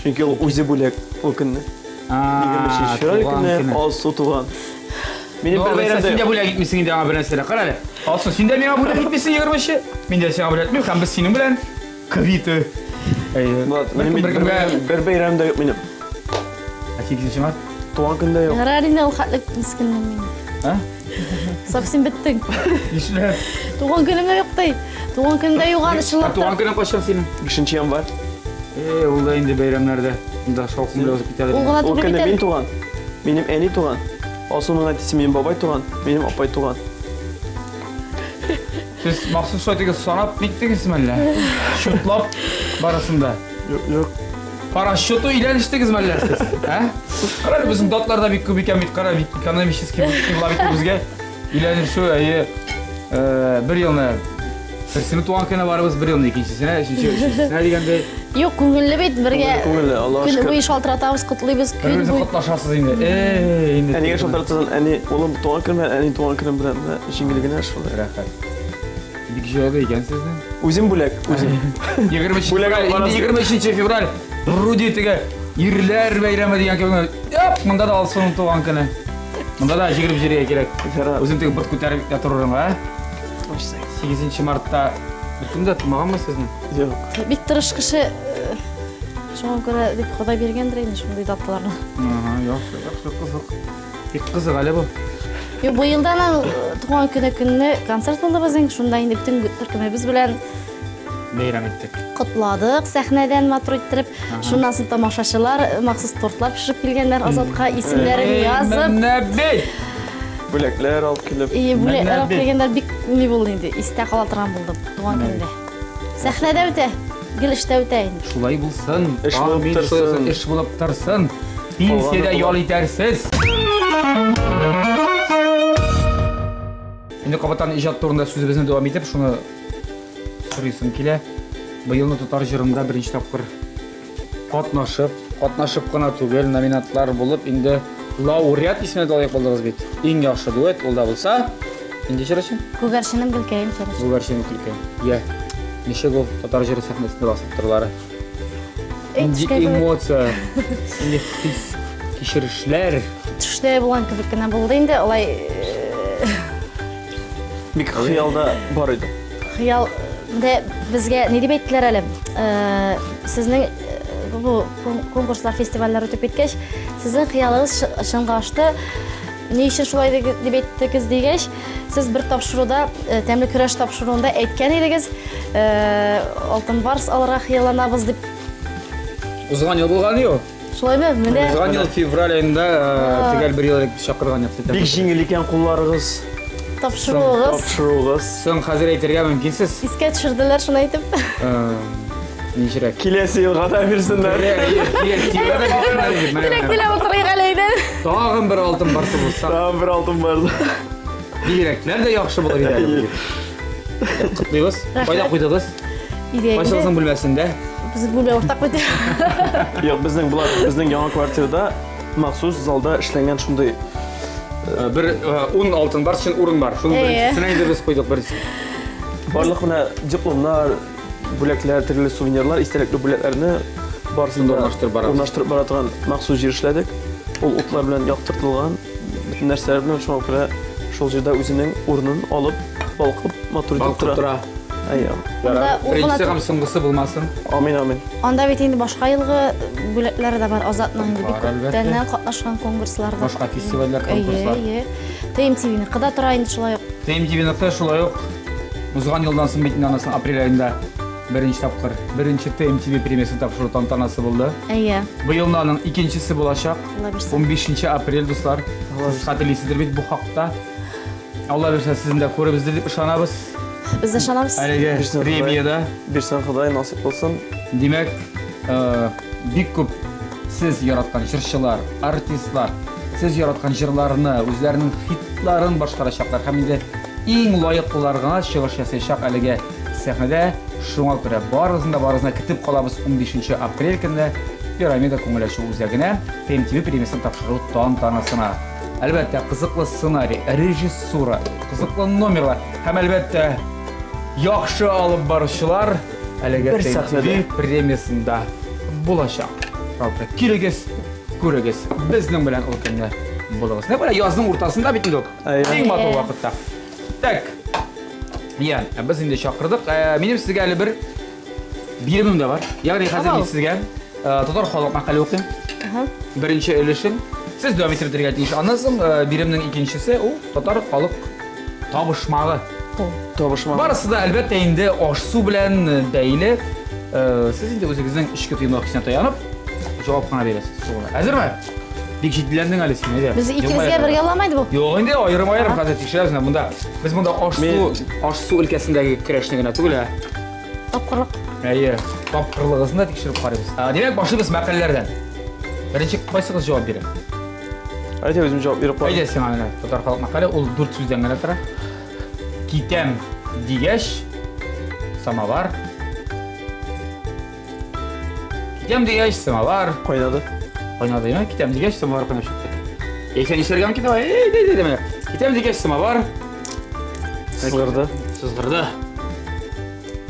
Чөнки ул үзе бүләк ул көнне. 23 февраль көне Алсу туган. Минем бер бәйрәм Син дә бүләк итмисең инде аңа бер нәрсә дә. Кара әле. Алсу, син дә миңа бүләк итмисең 23-е. Мин дә сиңа бүләк итмим һәм без синең белән квиты. Әйе. Булат, минем Бер бер, кемгә бер бәйрәм дә юк минем. Ә 8 март? Туган көн дә юк. Ярар инде ул хәтле мескенләнмә инде. А? Совсем беттең. Нишләп? Туган көнем дә юк ди. Туган көнем дә юк аны чынлап Туган та. көнең кайчан синең? 5 январь. Э, ул да инде бәйрәмнәрдә. Монда шаукым белән узып китәдер. Ул гына Ул түгел бит көнне әле. мин туган. Минем әни туган. Алсуның әтисе минем бабай туган, минем апай туган. Сез махсус шулай теге санап ниттегезме әллә? Счетлап барысын да. Юк, юк. По расчету өйләнештегезме әллә сез? Ә? Кара әле, безнең датлар да бик күп икән бит, кара, бик экономический була бит безгә. Өйләнешү, әйе, э, бер елны берсенең туган көне барыбыз, бер елны икенчесенә, өченче, өченчесенә дигәндәй. Юк, күңелле бит бергә. Күңелле, Аллага Көн шөкер. буе шалтыратабыз, котлыйбыз, көн Бер-берегезне буе. котлашасыз инде. Эй, инде. Әнигә шалтыратсаң, әни, улым туган көн белән, әни туган көнем белән, менә җиңел генә шулай. Рәхәт. Бик җайлы икән сезнең. Үзем бүләк, үзем. 23 Бүләк февраль, алып инде барасың. 23 февраль. Вроде теге ирләр бәйрәме дигән кебек. Яп, монда да Алсуның туган көне. Монда да җигереп җиргә кирәк. Ярар. Үзең теге бот күтәреп тә торырың, ә? 8 мартта беркем дә тумаганмы сезнең? Юк. Бик тырыш кеше. э, Шуңа күрә дип Ходай биргәндер инде шундый даталарны. Ага, яхшы, яхшы, кызык. Бик кызык әле бу. Юк, бу елда аның э, туган көне көнне концерт булды безнең. Шунда инде бөтен төркемебез белән Бәйрәм иттек. котладык сәхнәдән матур иттереп. Шуннан соң тамашачылар э, махсус тортлар пешереп килгәннәр Азатка исемнәрен язып. Менә бит! Бүләкләр алып килеп. И, бүләкләр Менә алып бит. килгәннәр бик ни булды инде. Истә кала торган булды туган Менә көндә. Сәхнәдә үтә, гел эштә үтә инде. Шулай булсын. Эш булып Амин, торсын. шулай булсын, Эш булып торсын. Пенсиядә Калганы ял итәрсез. Инде кабаттан иҗат турында сүзебезне дәвам итеп, шуны сорыйсым килә. Быелны татар җырында беренче тапкыр катнашып, катнашып кына түгел, номинантлар булып, инде лауреат исеменә дә лаек булдыгыз бит. Иң яхшы дуэт ул да булса, нинди җыр өчен? Күгәрченем гөлкәем җыры. Күгәрченем гөлкәем. Я. Ничек ул татар җыры сәхнәсендә басып торулары? Эй, Нинди төшкә кебек. эмоция, нинди хис, кичерешләр. Төштә булган кебек кенә булды инде. Алай э, Бик хыялда бар иде. хыял дә безгә ни дип әйттеләр әле? Э, Сезнең э, бу кон- конкурслар, фестивальләр үтеп киткәч, сезнең хыялыгыз чы- чынга ашты. Ни өчен шулай диге- дип әйттегез дигәч, сез бер тапшыруда, э, тәмле көрәш тапшыруында әйткән идегез, э, алтын барс алырга хыялланабыз дип. Узган ел булган юк. Шулаймы? Менә Узган ел февраль аенда э, төгәл бер ел элек чакырган идек. Бик җиңел икән кулларыгыз. Тапшыруыгыз. Тапшыруыгыз. Соң хәзер әйтергә мөмкинсез. Искә төшерделәр шуны әйтеп. Ничерәк? Киләсе елга да бирсеннәр. Теләк теләп утырыйк әле әйдә. Тагын бер алтын барсы булса. Тагын бер алтын барсы. Бигрәкләр дә яхшы булыр иде әле. Котлыйбыз. Кайда куйдыгыз? Өйдә. Кайсыгызның бүлмәсендә? Безнең бүлмә уртак бит. Юк, безнең болар, безнең яңа квартирада махсус залда эшләнгән шундый бер 10 алтын бар, өчен урын бар. Шуның беренчесенә инде без куйдык беренче. Барлык менә дипломнар, бүләкләр, төрле сувенирлар, истәлекле бүләкләрне барысын да урнаштырып барабыз. Урнаштырып бара торган махсус җир эшләдек. Ул утлар белән яктыртылган, бөтен нәрсәләр белән, шуңа күрә шул җирдә үзенең урынын алып, балкып, матур итеп Балкып тора. тора. Әйе. Ярар. Анда ул гына Беренчесе һәм соңгысы булмасын. Амин, амин. Анда бит инде башка елгы бүләкләре дә бар. Азатның инде бик Бар, әлбәттә. күптәннән катнашкан конкурсларда. Башка фестивальләр, конкурслар. Әйе, әйе. ТМТВ-ныкы да тора инде шулай ук. ТМТВ-ныкы шулай ук узган елдан соң бит инде анысы апрель аенда беренче тапкыр беренче ТМТВ премиясен тапшыру тантанасы булды. Әйе. Быелны аның икенчесе булачак. Алла бирсә. 15 апрель, дуслар. Сез хәтерлисездер бит бу хакта. Алла бирсә, сезне дә күрербез дип ышанабыз. Без дә ышанабыз. Әлеге Бирсен Ходай. премиядә. Бирсен Ходай, насыйп булсын. Димәк, бик күп сез яраткан җырчылар, артистлар, сез яраткан җырларны, үзләренең хитларын башкарачаклар һәм инде иң лаеклылар гына чыгыш ясаячак әлеге сәхнәдә. Шуңа күрә барысын да барысын да көтеп калабыз 15 апрель көнне Пирамида күңел ачу үзәгенә ТМТВ премиясен тапшыру тантанасына. Әлбәттә, кызыклы сценарий, режиссура, кызыклы номерлар һәм әлбәттә, яхшы алып баручылар әлеге Бер сәхнәдә. ТМТВ премиясендә булачак. Шуңа килегез, күрегез, безнең белән ул көнне булыгыз. Нәкъ менә язның уртасында бит инде ул. Әйе. Иң матур вакытта. Так. Я, без инде чакырдык. Минем сезгә әле бер биремем дә бар. Ягъни хәзер мин сезгә татар халык мәкале укыйм. Беренче өлешен сез дәвам итеп бетерергә тиеш. Аннан соң биремнең икенчесе ул татар халык табышмагы. Табышмагы. Барысы да әлбәттә инде аш-су белән бәйле. Сез инде үзегезнең эчке тоемлык хисенә таянып җавап кына бирәсез. Әзерме? Бик җитдиләндең әле син, әйдә. Без икебезгә бергә аламайды бу. Юк, инде аерым-аерым хәзер тикшерәбез менә монда. Без монда аш-су, аш-су өлкәсендәге көрәшне генә түгел, ә. Тапкырлык. Әйе, тапкырлыгызны да тикшереп карыйбыз. Димәк, башлыйбыз мәкальләрдән. Беренче кайсыгыз җавап бирә? Әйдә, үзем җавап биреп карыйм. Әйдә, сиңа менә татар халык мәкале, ул дүрт сүздән генә тора. Китәм дигәч, самовар. Китәм дигәч, самовар. Кайнады. Кайнады, я? Китәм дигәч, самовар кайнап чыкты. Яисә нишләргә мөмкин? Давай, эй, эй, эй, менә. Китәм дигәч, самовар. Сызгырды. Сызгырды.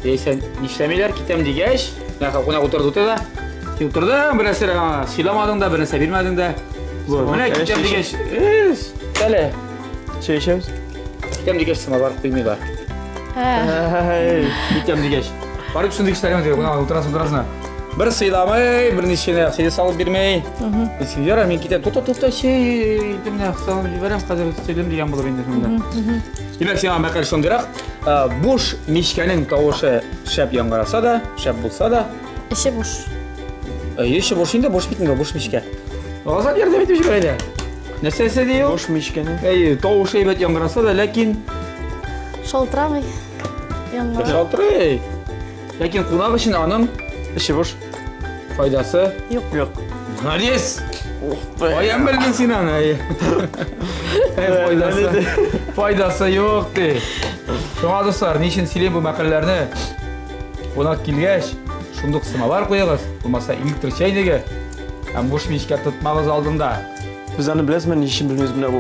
Яисә нишләмиләр, китәм дигәч, менә кунак утырды, утырды да. Син утырдың, бер нәрсә сөйләмәдең дә, бер нәрсә бирмәдең дә. Менә китәм дигәч, әле. Чәй эчәбез. Китәм дигәч, самовар куймыйлар. Китәм дигәч. Барып шундый кешеләр инде, кунак утырасың, утырасың. Бер сыйламый, берничә чәй салып бирмей. Син ярар, мин китәм. Тукта, тукта, чәй, менә салып җибәрәм, хәзер сөйлим дигән булып инде шунда. Димәк, сиңа мәкаль шундыйрак. Буш мичкәнең тавышы шәп яңгыраса да, шәп булса да, Эче буш. Эче буш инде, буш бит инде, буш мичкә. Азат ярдәм итеп җибәрә дә. Нәрсәсе ди ул? Буш мичкәнең. Әйе, тавышы әйбәт яңгыраса да, ләкин шалтырамый. Яңгырап. Шалтырый. Ләкин кунак өчен аның эче буш. Файдасы юк. Юк. Молодец! Каян белдең син аны? Әйе. Файдасы. Файдасы юк ди. Шуңа дуслар, ни өчен сөйлим бу мәкальләрне? Кунак килгәч, шундук самовар куегыз, булмаса электр чәйнеге һәм буш мичкә тотмагыз алдында. Без аны беләсезме, ни өчен белмибез менә бу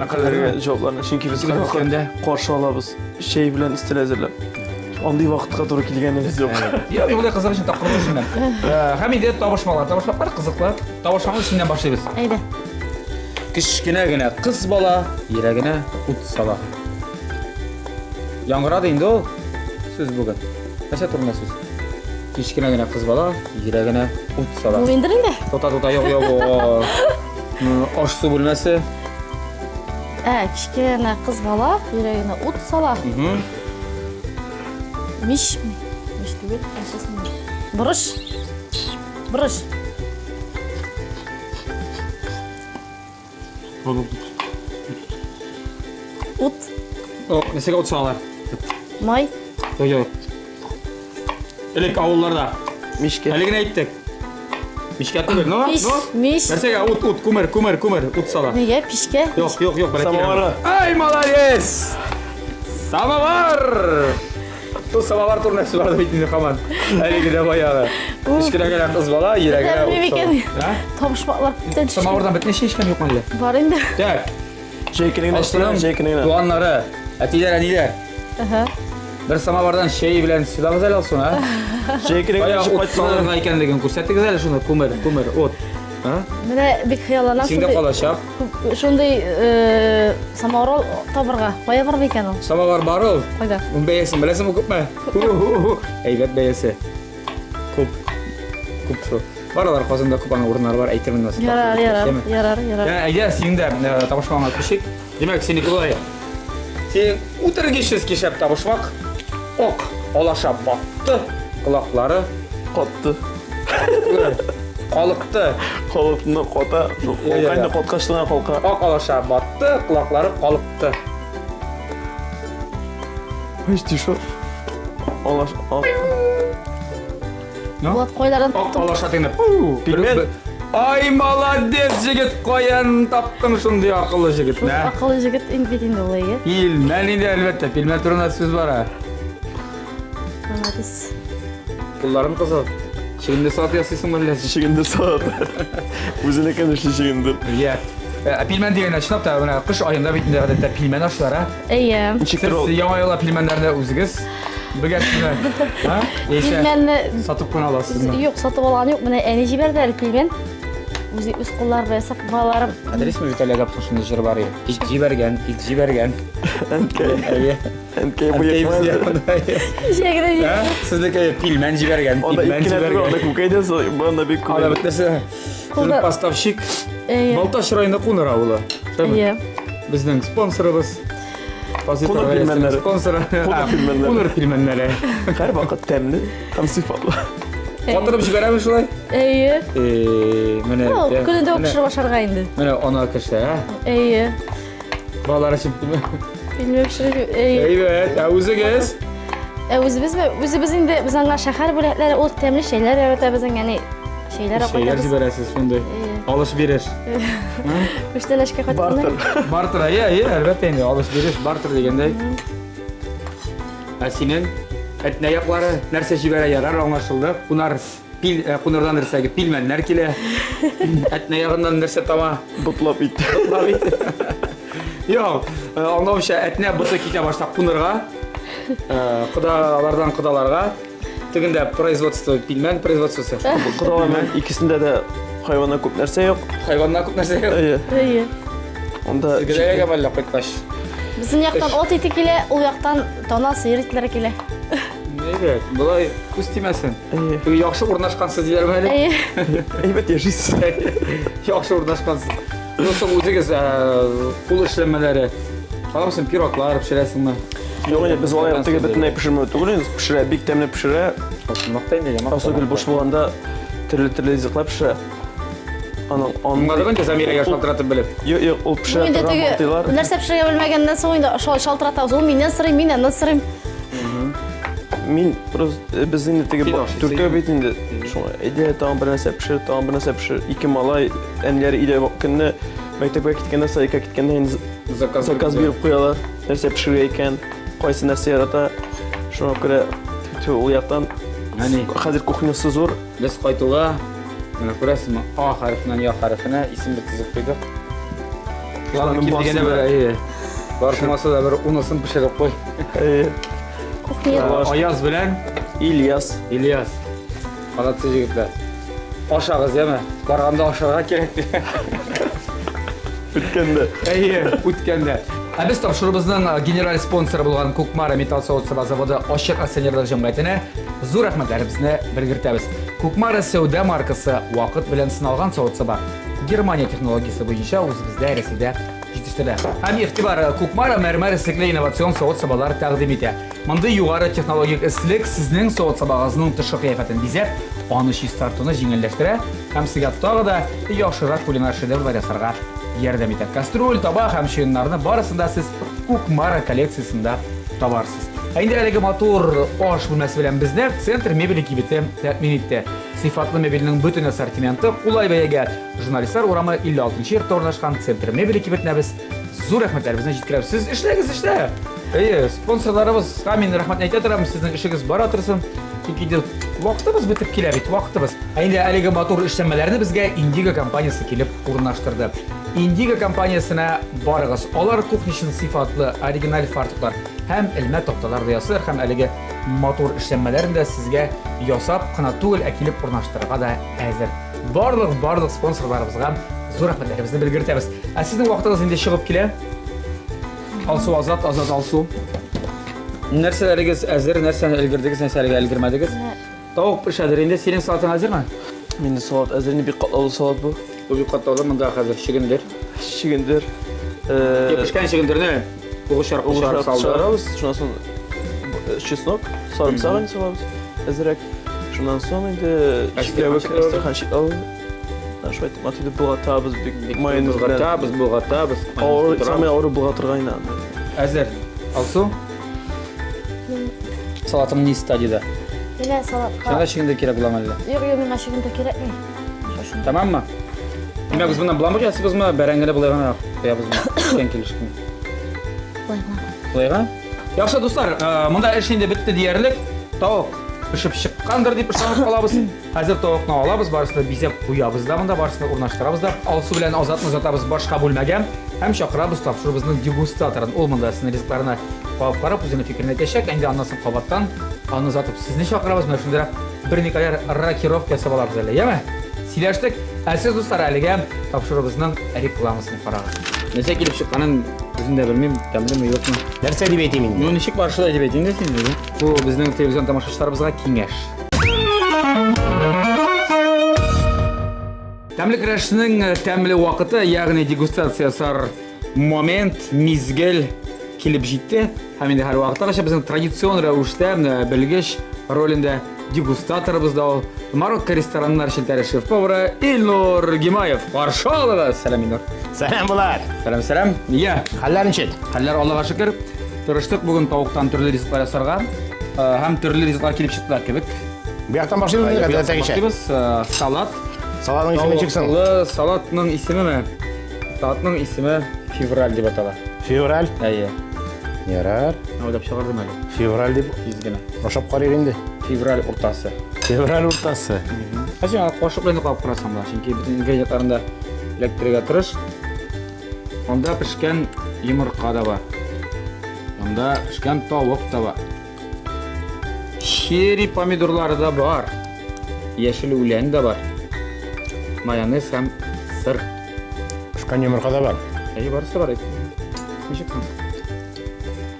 мәкальләргә җавапларны? Чөнки без Чөнки үскәндә каршы алабыз, чәй белән өстәл әзерләп. Андый вакытка туры килгәнебез юк. Юк, юк, кызык өчен тапкырлык өчен. Һәм инде табышмалар. Табышмаклар кызыклы. Табышманы синнән башлыйбыз. Әйдә. Кечкенә генә кыз бала йөрәгенә ут сала. Яңгырады инде ул сүз бүген. Нәрсә турында сүз? Кечкенә генә кыз бала йөрәгенә ут сала. Бу инде инде. Тота, тота, юк, юк, аш су бүлмәсе. Кечкенә кыз бала йөрәгенә ут сала. Мич, мич түгел, нәрсәсе? Борыч. Борыч. Ут. О, нәрсәгә ут салалар? Май. Юк, юк. Элек авылларда. Мичкә. Әле генә әйттек. Мичкә түгел, но, Мич, но. мич. Нәрсәгә ут, ут, күмер, күмер, күмер, ут сала. Нигә пичкә? Юк, юк, юк, бәләкәй. Самоварга. Ай, молодец! Самовар! Бу самовар турында сүз барды бит инде һаман. Әле генә баягы. Кечкенә генә кыз бала йөрәгенә Белмим ут икән. сала. А? Табышмаклар күптән төшкән. Самовардан бөтенләй чәй эчкән юкмы әллә? Бар инде. Так, Чәй кенә генә Алсуның эчтем, чәй кенә генә. туганнары, әтиләр, әниләр. Аһа. Бер самовардан чәй белән сыйлагыз әле Алсуны, а? Чәй кенә Кая генә эчеп ут кайттым. салырга икәнлеген күрсәтегез әле шуны, күмер, күмер, ут. А? Менә бик хыялланам Синдә шундый калачак. шундый э, самовар табырга. Кая барып икән ул? Самовар бар ул. Кайда? Ун бәясен беләсеңме күпме? Ху-ху-ху. Әйбәт бәясе. Күп. Күп шул. Бар алар Казанда күп аның урыннары бар, әйтермен насыйп. Ярар, ярар, ярар, ярар. Ә, әйдә, синең дә э, табышмагыңа күчик. Димәк, синеке болай. Син үтергечсез кишәп табышмак. Ок, алаша батты, колаклары Катты. калыкты. Калыкны ката. Шул Я, я, Калка инде я. каткач кына калка. Ак алаша батты, колаклары калыкты. Почти шо. Алаш, ак. Ну? Булат кайлардан Ак таптың? алаша дигәндә, пу, Пилмән. Ай, молодец, җегет, каян таптың шундый акыллы җегетне? а? Акыллы җегет инде бит инде ул, әйе. Пилмән инде, әлбәттә, пилмән турында сүз бара. Молодец. Кулларым кызыл. Чигенде сат ясыйсыңмы әллә син? Чигендер салат. Үзенекен эшли чигендер. Иә. Ә пилмән дигәндә, чынлап та, менә кыш аенда бит инде гадәттә пилмән ашлар, а? Әйе. Ничектер Сез ул. яңа елда пилмәннәрне үзегез бөгәсезме? А? Яисә Пилмәнне сатып кына аласызмы? юк, сатып алган юк. Менә әни җибәрде әле пилмән. Үзе үз куллары белән ясап балаларым. Хәтерлисезме, Виталий Агапов шундый җыр бар иде. Ит җибәргән, ит җибәргән. Әнкәй. Әйе. Әнкәй бу Әнкәй безгә якмады. монда. Кичә генә Ә? Сезнеке пилмән җибәргән, Анда пилмән ит кенә түгел, анда җибәргән. күкәй дә сал- банда бик күп. Анда бит нәрсә? Кулда- Сезнең поставщик Әйе. Балтач районы Куныр авылы. Шулаймы? Әйе. Безнең спонсорыбыз. Фазил Куныр Гаиләсенең пилмәннәре. Спонсоры. Куныр пилмәннәре. Куныр пилмәннәре. Һәрвакыт тәмле һәм сыйфатлы. Катырып җибәрәме шулай? Әйе. Э, менә. Ну, көнендә үк менә- пешереп ашарга инде. Менә ана кеше, ә? Әйе. Балалар өчен пилмән. Пилмән пешереп, әйе. Әйбәт. Ә үзегез? Ә үзебезме? Үзебез инде без аңа шәһәр бүләкләре, ул тәмле чәйләр ярата безнең, яни чәйләр Чәйләр алып җибәрәсез шундый. Әйе. Алыш биреш. Күчтәнәчкә кайтканда. Бартер. Бартер, әйе, әйе, әлбәттә инде алыш биреш, бартер дигәндәй. Ә синең Әтнә яклары нәрсә җибәрә ярар аңлашылды. Кунар пил, э, кунардан нәрсәге пилмәннәр килә. Әтнә ягыннан нәрсә тама? Ботлап ит. Ботлап ит. Юк, э, аңлавымча, Әтнә боты китә башлап кунырга. Э, Кодалардан кодаларга. Тегендә производство, пилмән производствосы. Кодалар белән икесендә дә хайваннан күп нәрсә юк. Хайваннан күп нәрсә юк. Әйе. Әйе. Анда Сезгә дә әллә кайткач. Безнең яктан ат ите килә, ул яктан тана сыер итләре килә. Әйбәт, болай күз тимәсен. Әйе. Теге яхшы урнашкансыз диләрме әле? Әйе. Әйбәт яшисез. Яхшы урнашкансыз. Ну, соң үзегез э, кул эшләмәләре. Аласың пироглар пешерәсеңме? Юк инде без алай теге бөтенләй пешермәү түгел инде, пешерә, бик тәмле пешерә. Макта инде, макта. Алсу гел буш булганда төрле-төрле ризыклар пешерә. Аның Аңладык инде Замирәгә шалтыратып белеп. Юк, юк, ул пешерә Инде торган теге мантыйлар. нәрсә пешерергә белмәгәннән соң инде шал- шалтыратабыз. Ул миннән сорый, мин аннан сорыйм. Мин просто э, без инде теге Син ба- ашыйсың. төркә бит инде. Шуңа әйдә тагын бер нәрсә пешер, тагын бер нәрсә пешер. Ике малай әниләре өйдә көнне мәктәпкә киткәндә, садикка киткәндә инде Заказ, заказ биреп куялар. Нәрсә пешерергә икән, кайсы нәрсә ярата. Шуңа күрә тьфу, ул яктан Әни. хәзер кухнясы зур. Без кайтуга, менә күрәсезме, А хәрефеннән Я хәрефенә исем бит төзеп куйдык. Шуларның Шуларның ким дигәндә барысы бер, да- әйе. Бар булмаса да бер унысын пешереп куй. Әйе. Кухня. Аяз белән Ильяс. Ильяс. Молодцы егетләр. Ашагыз, яме. Барганда ашарга кирәк. Үткәндә. Әйе, үткәндә. Ә без тапшыруыбызның э, генераль спонсоры булган Кукмара металл савыт-саба заводы ачык акционерлар җәмгыятенә зур рәхмәтләребезне белгертәбез. Кукмара сәүдә маркасы вакыт белән сыналган савыт-саба. Германия технологиясе буенча үзебездә Рәсәйдә җитештерелә. Һәм игътибар, э, Кукмара мәрмәр эслекле инновацион савыт-сабалар тәкъдим итә. Мондый югары технологик эслек сезнең савыт-сабагызның тышкы кыяфәтен бизәп, аны чистартуны җиңелләштерә һәм сезгә тагы да яхшырак кулинар шедеврлар ясарга ярдәм итә. Кастрюль, таба һәм чуеннарны барысын да сез Кукмара коллекциясендә табарсыз. Ә инде әлеге матур аш бүлмәсе белән безне Центр мебели кибете тәэмин итте. Сыйфатлы мебельнең бөтен ассортименты кулай бәягә. Журналистлар урамы 56 йортта урнашкан Центр мебели кибетенә без зур рәхмәтләребезне җиткерәбез. Сез эшләгез, эшлә! Әйе, спонсорларыбызга мин рәхмәт әйтә торам, сезнең эшегез бара торсын. Чөнки инде вакытыбыз бетеп килә бит, вакытыбыз. Ә инде әлеге матур эшләнмәләрне безгә Индиго компаниясе килеп урнаштырды. Индиго компаниясенә барыгыз. Алар кухня өчен сыйфатлы, оригиналь фартуклар һәм элмә такталар да ясыйлар һәм әлеге матур эшләнмәләрне дә сезгә ясап кына түгел, ә килеп урнаштырырга да әзер. Барлык, барлык спонсорларыбызга зур рәхмәтләребезне белгертәбез. Ә сезнең вакытыгыз инде чыгып килә. Алсу Азат, Азат Алсу. Нәрсәләрегез әзер, нәрсәне өлгердегез, нәрсәләргә өлгермәдегез? Тавык пешәдер инде. Синең салатың әзерме? Минем салат әзер, инде бик катлаулы салат бу. Бу бик катлаулы, монда хәзер чөгендер. Чөгендер. Пешкән чөгендерне угыч аркылы чыгарып салды. Чыгарабыз, шуннан соң чеснок, сарымсак инде салабыз әзерәк. Шуннан соң инде чикләвек, әстерхан чикләвеге. Шулай итеп, матур итеп болгатабыз, бик майонез белән. Болгатабыз, болгатабыз. Авыр, самый авыры болгатырга инде аны. Әзер. Алсу? Салатың ни стадияда? Менә салатка. Сиңа чөгендер кирәк буламы әллә? Юк, юк, миңа чөгендер кирәкми. Шушында. Тәмаммы? Димәк, без моннан боламык ясыйбызмы, бәрәңгене болай гына куябызмы? Пешкән килеш кенә. Болай гына. Болай гына? Яхшы, дуслар, монда эш инде бетте диярлек. Тавык пешеп чыккандыр дип ышанып калабыз. Хәзер тавыкны алабыз, барысын да бизәп куябыз да монда, барысын да урнаштырабыз да. Алсу белән Азатны озатабыз башка бүлмәгә һәм чакырабыз тапшыруыбызның дегустаторын. Ул монда сезнең ризыкларны кабып карап, үзенең фикерен әйтәчәк. Инде аннан соң кабаттан аны озатып сезне чакырабыз. Менә шундыйрак берникадәр рокировка ясап алабыз әле, яме? Сөйләштек. Ә сез, дуслар, әлегә тапшыруыбызның рекламасын карагыз. Нәрсә килеп чыкканын үзем дә белмим, тәмлеме, юкмы. Нәрсә дип әйтим инде? Ну, ничек бар шулай дип әйт инде син. Бу безнең телевизион тамашачыларыбызга киңәш. Тәмле көрәшнең э, тәмле вакыты, ягъни дегустация ясар момент, мизгел килеп җитте. Һәм инде һәрвакыттагыча безнең традицион рәвештә менә белгеч ролендә дегустаторыбыз да ул. Марокко рестораннар челтәре шеф-повары Илнур Гимаев. Каршы алыгыз. Сәлам, Илнур. Сәлам, Булат. Сәлам, сәлам. Нигә? Хәлләр ничек? Хәлләр Аллага шөкер. Тырыштык бүген тавыктан төрле ризыклар ясарга. Э, һәм төрле ризыклар килеп чыктылар кебек. Бу яктан башлыйбыз инде, гадәттәгечә. Башлыйбыз. Э, салат. Салатның исеме ничек соң? Тавыклы салатның исемеме? Салатның исеме февраль дип атала. Февраль. Әйе. Ярар. Уйлап чыгардым әле. Февраль дип Тиз генә. ашап карыйк инде. Февраль уртасы. Февраль уртасы. Ә син аны кашык белән кабып карасаң була, чөнки бөтен ингредиентларын да эләктерергә тырыш. Анда пешкән йомырка да бар. Анда пешкән тавык та бар. Черри помидорлары да бар. Яшел үлән дә бар. Майонез һәм сыр. Пешкән йомырка да бар. Әйе, барысы бар. Ничек соң?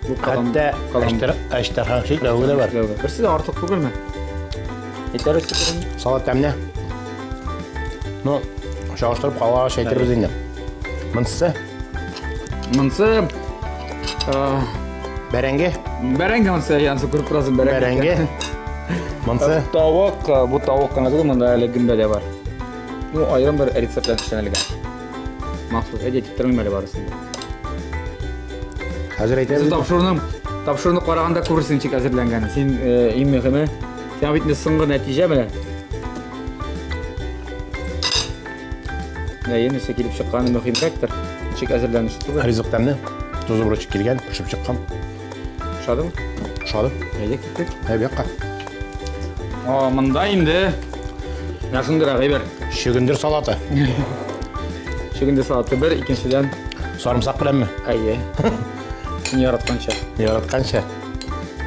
Бу калам, Хәтта калам. әчтәрхан чикләвеге дә бар. Берсе дә артык түгелме? Әйтәр өсте Салат тәмле. Ну, чагыштырып калгач әйтербез инде. Монысы Монысы бәрәңге. Бәрәңге монысы, янсы күреп торасың бәрәңге. Бәрәңге. Монысы тавык, бу тавык кына түгел, монда әле гөмбә дә бар. Ну, аерым бер рецепт белән эшләнелгән. Махсус әйдә дип тормыйм әле барысын. Хәзер әйтәбез. Тапшыруны тапшыруны караганда күрерсең ничек әзерләнгәнен. Син иң мөһиме, сиңа бит инде соңгы нәтиҗә менә. Әйе, нәрсә килеп чыкканы мөһимрәктер. Ничек әзерләнеше түгел. Ризык тәмле. Тузы борычы килгән, пешеп чыккан. Ошадымы? Ошады. Әйдә киттек. Әй, бу якка. О, монда инде менә шундыйрак әйбер. Чөгендер салаты. Чөгендер салаты бер, икенчедән Сарымсак беләнме? Әйе. Син яратканча. Яратканча.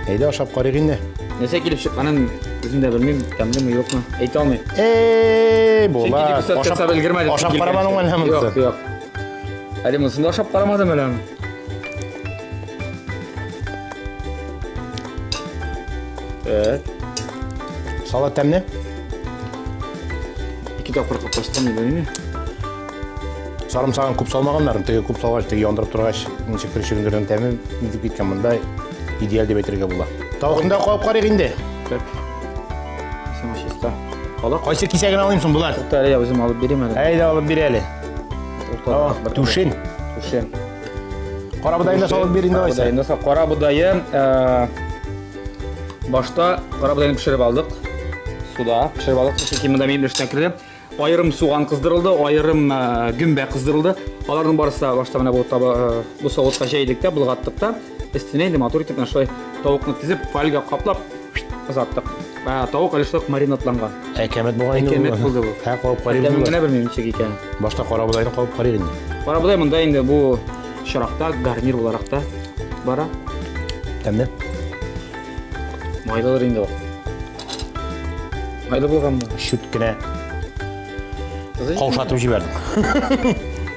Әйдә ашап карыйк инде. Нәрсә килеп чыкканын үзем дә белмим, тәмлеме, юкмы. Әйтә алмыйм. Эй, була. Ашап өлгермәдем. Ашап карамадың әле монысы? Юк, юк. Әле монысын да ашап карамадым әле. Так. Салат тәмле? Ике тапкыр капкачтан белмим. Сарымсагын күп салмаганнар, теге күп салгач, теге яндырып торгач, ничектер чөгендернең тәме нитеп киткән монда идеаль дип әйтергә була. Тавыкны да кабып карыйк инде. Так. Сиңа чиста. Калак. Кайсы кисәген алыйм соң, Булат? Тукта әле, я үзем алып бирим әле. Әйдә алып бир әле. Уртада бер. Түшен. Түшен. Карабодайны да салып бир инде алайса. Карабодайны да карабодае башта карабодайны пешереп алдык. Суда пешереп алдык. Чөнки монда минем эштә керде. Аерым суган кыздырылды, аерым гөмбә кыздырылды. Аларның барысы да башта менә бу таба бу савытка җәйдек тә, болгаттык та. Өстенә инде матур итеп менә шулай тавыкны тезеп, фольга каплап озаттык. Тавык әле шулай маринадланган. Әкәмәт булган инде. Әкәмәт булды бу. Һә, кабып карыйбыз. Тәмен генә белмим ничек икәнен. Башта карабодайны кабып карыйк инде. Карабодай монда инде бу очракта гарнир буларак та бара. Тәмле. Майлыдыр инде ул. Майлы булганмы? Чүт кенә каушатып җибәрдем.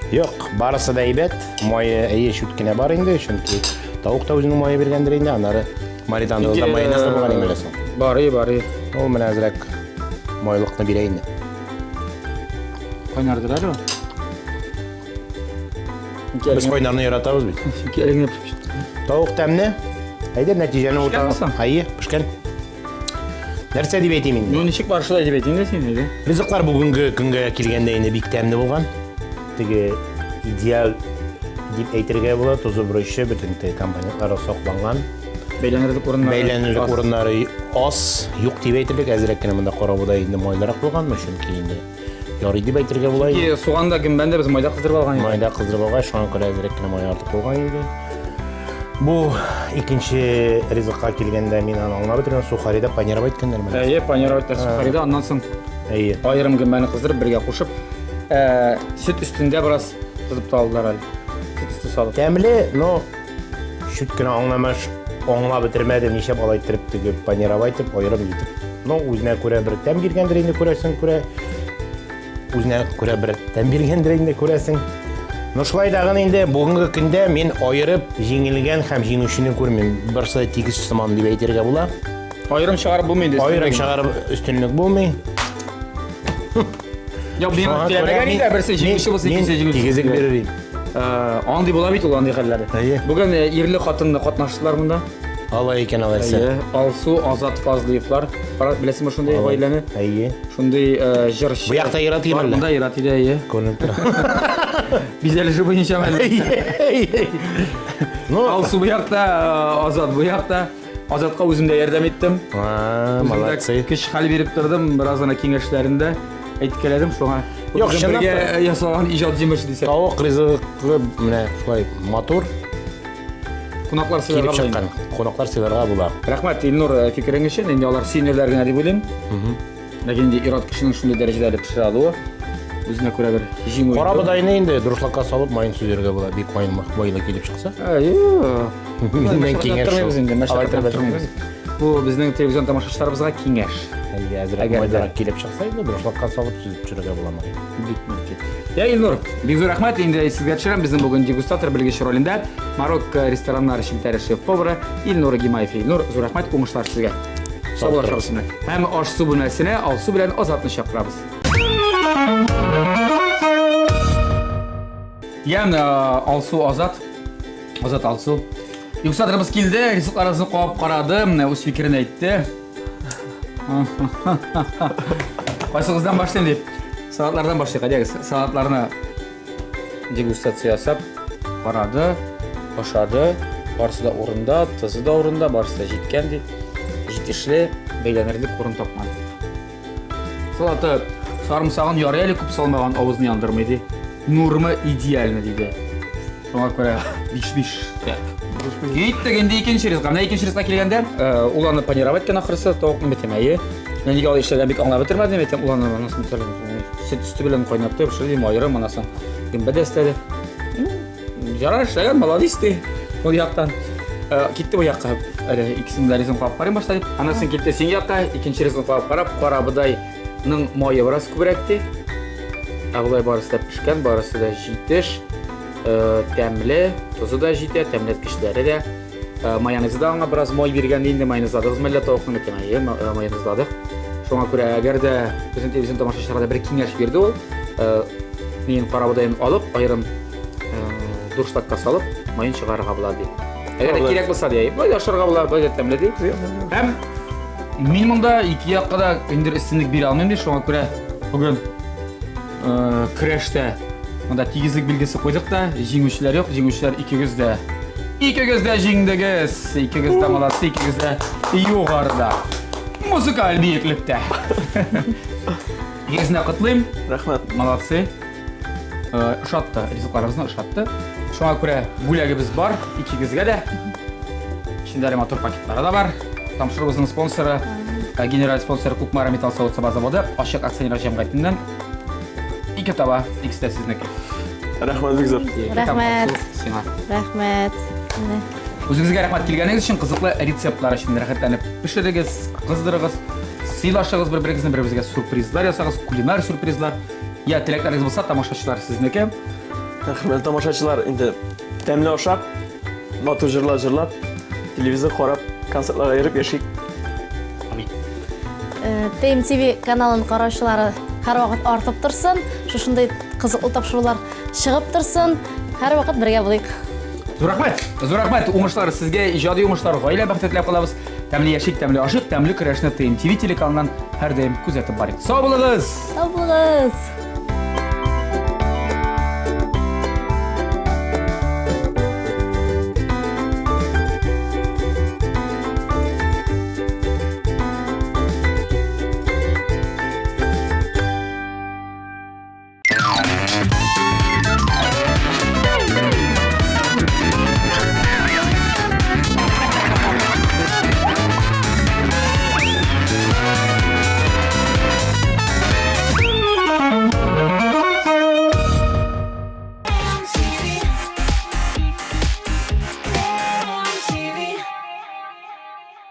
Юк, барысы да әйбәт. Мае әйе чүт кенә бар инде, чөнки тавык та үзенең мае биргәндер инде, аннары маринадыбызда майонез да булган инде беләсең. Бары, бары. Ул менә әзрәк майлыкны бирә инде. Кайнардыр әле ул. Без кайнарны яратабыз бит. Чөнки әле генә пешеп чыкты. Тавык тәмле. Әйдә нәтиҗәне Пешкәнме урта. соң? Әйе, пешкән. Нәрсә дип әйтим инде? Ну, ничек бар шулай дип әйт инде син, әйдә. Ризыклар бүгенге көнгә килгәндә инде бик тәмле булган. Теге идеаль дип әйтергә була, тозы борычы бөтен теге компонентлары сакланган. Бәйләнерлек урыннары. Бәйләнерлек аз. урыннары аз, юк дип әйтерлек, әзрәк кенә монда карабодай инде майлырак булганмы, чөнки инде ярый дип әйтергә була инде. Чөнки суган да гөмбәне дә без майда кыздырып алган идек. Майда кыздырып алгач, шуңа күрә әзрәк кенә май артык булган инде. Бу икенче ризыкка килгәндә мин аны аңлап бетермәдем. Сухарида панировать иткәннәр менә. Әйе, панировать сухарида, аннан соң Әйе. аерым гөмбәне кыздырып бергә кушып, ә, сөт өстендә бераз кызып та алдылар әле. Сөт өсте салып. Тәмле, но чүт кенә аңламаш, аңлап бетермәдем, нишләп алай иттереп теге панировать итеп, аерым итеп. Ну, үзенә күрә бер тәм биргәндер инде күрәсең, күрә. Үзенә күрә бер тәм биргәндер инде күрәсең. Но шулай дагын инде бүгенге көндә мин аерып җиңелгән һәм җиңүчене күрмим. Берсе тигез сыман дип әйтергә була. Аерым чыгарып булмый инде. Аерым чыгарып өстенлек булмый. Юк, мин теләмәгән инде, берсе җиңүче булса, икенче җиңүче. Тигезлек бирер идем. Андый була бит ул андый хәлләр. Әйе. Бүген ирле хатынлы катнаштылар монда. Алай икән алайса. Әйе, Алсу, Азат Фазлыевлар. Беләсеңме шундый гаиләне? Әйе. Шундый җырчы. Бу якта ир-ат Бар, әллә? Монда ир-ат иде, әйе. Күренеп тора. Бизәлеше буенча әллә. Ну, Алсу бу якта, Азат бу якта. Азатка үзем дә ярдәм иттем. А, Үзем дә молодцы. Көч хәл биреп тордым, бераз гына киңәшләрен дә әйткәләдем, шуңа. Юк, Безнең чынлап бергә та. ясалган иҗат җимеше дисәк. Тавык ризыгы менә шулай матур Кунаклар килеп сыйларга була чыккан. инде. Кунаклар сыйларга була. Рәхмәт, Илнур, фикерең өчен. Инде алар сөенерләр генә дип уйлыйм. Ләкин инде ир-ат кешенең шундый дәрәҗәдә әле пешерә алуы үзенә күрә бер җиңү. Кара бодайны инде дуршлакка салып майын сөзәргә була. Бик май майлы килеп чыкса. Әйе. Миннән киңәш шул. Тормыйбыз инде, Алай мәшәкатьләнеп тормыйбыз. Бу безнең телевизион тамашачыларыбызга киңәш. Әйе, әзрәк Әгәр дә. майлырак килеп чыкса инде дуршлакка салып сөзеп төшерергә була май. Бик мөмкин. Я, Илнур, бик зур рәхмәт. Инде сезгә төшерәм. Безнең бүген дегустатор белгеч ролендә Марокко рестораннары челтәре шеф-повары Илнур Гимаев. Илнур, зур рәхмәт, уңышлар сезгә. Саубуллашабыз менә. Һәм аш-су бүлмәсенә Алсу белән Азатны чакырабыз. Ян Алсу Азат. Азат Алсу. Дегустаторыбыз килде, ризыкларыбызны кабып карады, менә үз фикерен әйтте. Кайсыгыздан башлыйм дип. Салатлардан башлыйк, әйдәгез. Салатларны дегустация ясап карады, ашады. Барысы да урында, тозы да урында, барысы да җиткән ди. Җитешле, бәйләнерлек урын тапмады. Салаты сарымсагын ярый әле күп салмаган, авызны яндырмый ди. Норма идеально диде. Шуңа күрә 5-5. Так. Киттек инде икенче ризыкка. Менә икенче ризыкка килгәндә, ул аны панировать иткән ахрысы, тавыкның бит әйе. Мин нигә алай эшләгән бик аңлап бетермәдем, әйтәм, ул аны анысын сөт өсте белән кайнатты, пешерде, аерым анысын гөмбә дә өстәде. Ярар эшләгән, молодец ди. Ул яктан. Китте бу якка. Әле икесен дә ризыгын кабып карыйм башта дип. Аннан соң китте син якка, икенче ризыгын кабып карап, карабодайның мае бераз күбрәк ди. Ә болай барысы да пешкән, барысы да җитеш, тәмле, тозы да җитә, тәмләткечләре дә. Майонезы да аңа бераз май биргән инде, майонезладыгыз мәллә тавыкның итен, әйе, майонезладык. Шуңа күрә әгәр дә безнең телевизион тамашачыларга да бер киңәш бирде ул, мин карабодайын алып, аерым дуршлакка салып, майын чыгарырга була ди. Әгәр дә кирәк булса ди, былай да ашарга була, былай да тәмле ди. Һәм мин монда ике якка да инде өстенлек бирә алмыйм ди, шуңа күрә бүген көрәштә Монда тигезлек билгесе куйдык та, җиңүчеләр юк, җиңүчеләр икегез дә. Икегез дә җиңдегез! Икегез дә молодцы, икегез дә югарыда. Музыкаль биеклектә. Икегезне дә котлыйм. Рәхмәт. Молодцы. Э, ошатты, ризыкларыгызны ошатты. Шуңа күрә бүләгебез бар икегезгә дә. Эчендә әле матур пакетлары да бар. Тапшыруыбызның спонсоры, э, генераль спонсоры Кукмара металл савыт-саба заводы, ачык акционерлар җәмгыятеннән ике таба, икесе дә сезнеке. Рәхмәт бик зур. Рәхмәт. Сиңа. Рәхмәт. Менә. Үзегезгә рәхмәт килгәнегез өчен, кызыклы рецептлар өчен рәхәтләнеп пешерегез, кыздырыгыз, сыйлашыгыз бер-берегезне, бер-берегезгә сюрпризлар ясагыз, кулинар сюрпризлар. Я теләкләрегез булса, тамашачылар сезнеке. Хөрмәтле тамашачылар, инде тәмле ашап, матур җырлар җырлап, телевизор карап, концертларга йөреп яшик. Амин. Э, ТМТВ каналын караучылары һәрвакыт артып торсын, шушындый кызыклы тапшырулар чыгып торсын. Һәрвакыт бергә булыйк. Зур рәхмәт. Зур рәхмәт. Уңышлар сезгә, иҗади уңышлар, гаилә бәхете теләп калабыз. Тәмле яшик, тәмле ашыйк, тәмле көрәшне ТМТВ телеканалыннан һәрдаим күзәтеп барыйк. Сау булыгыз! Сау булыгыз!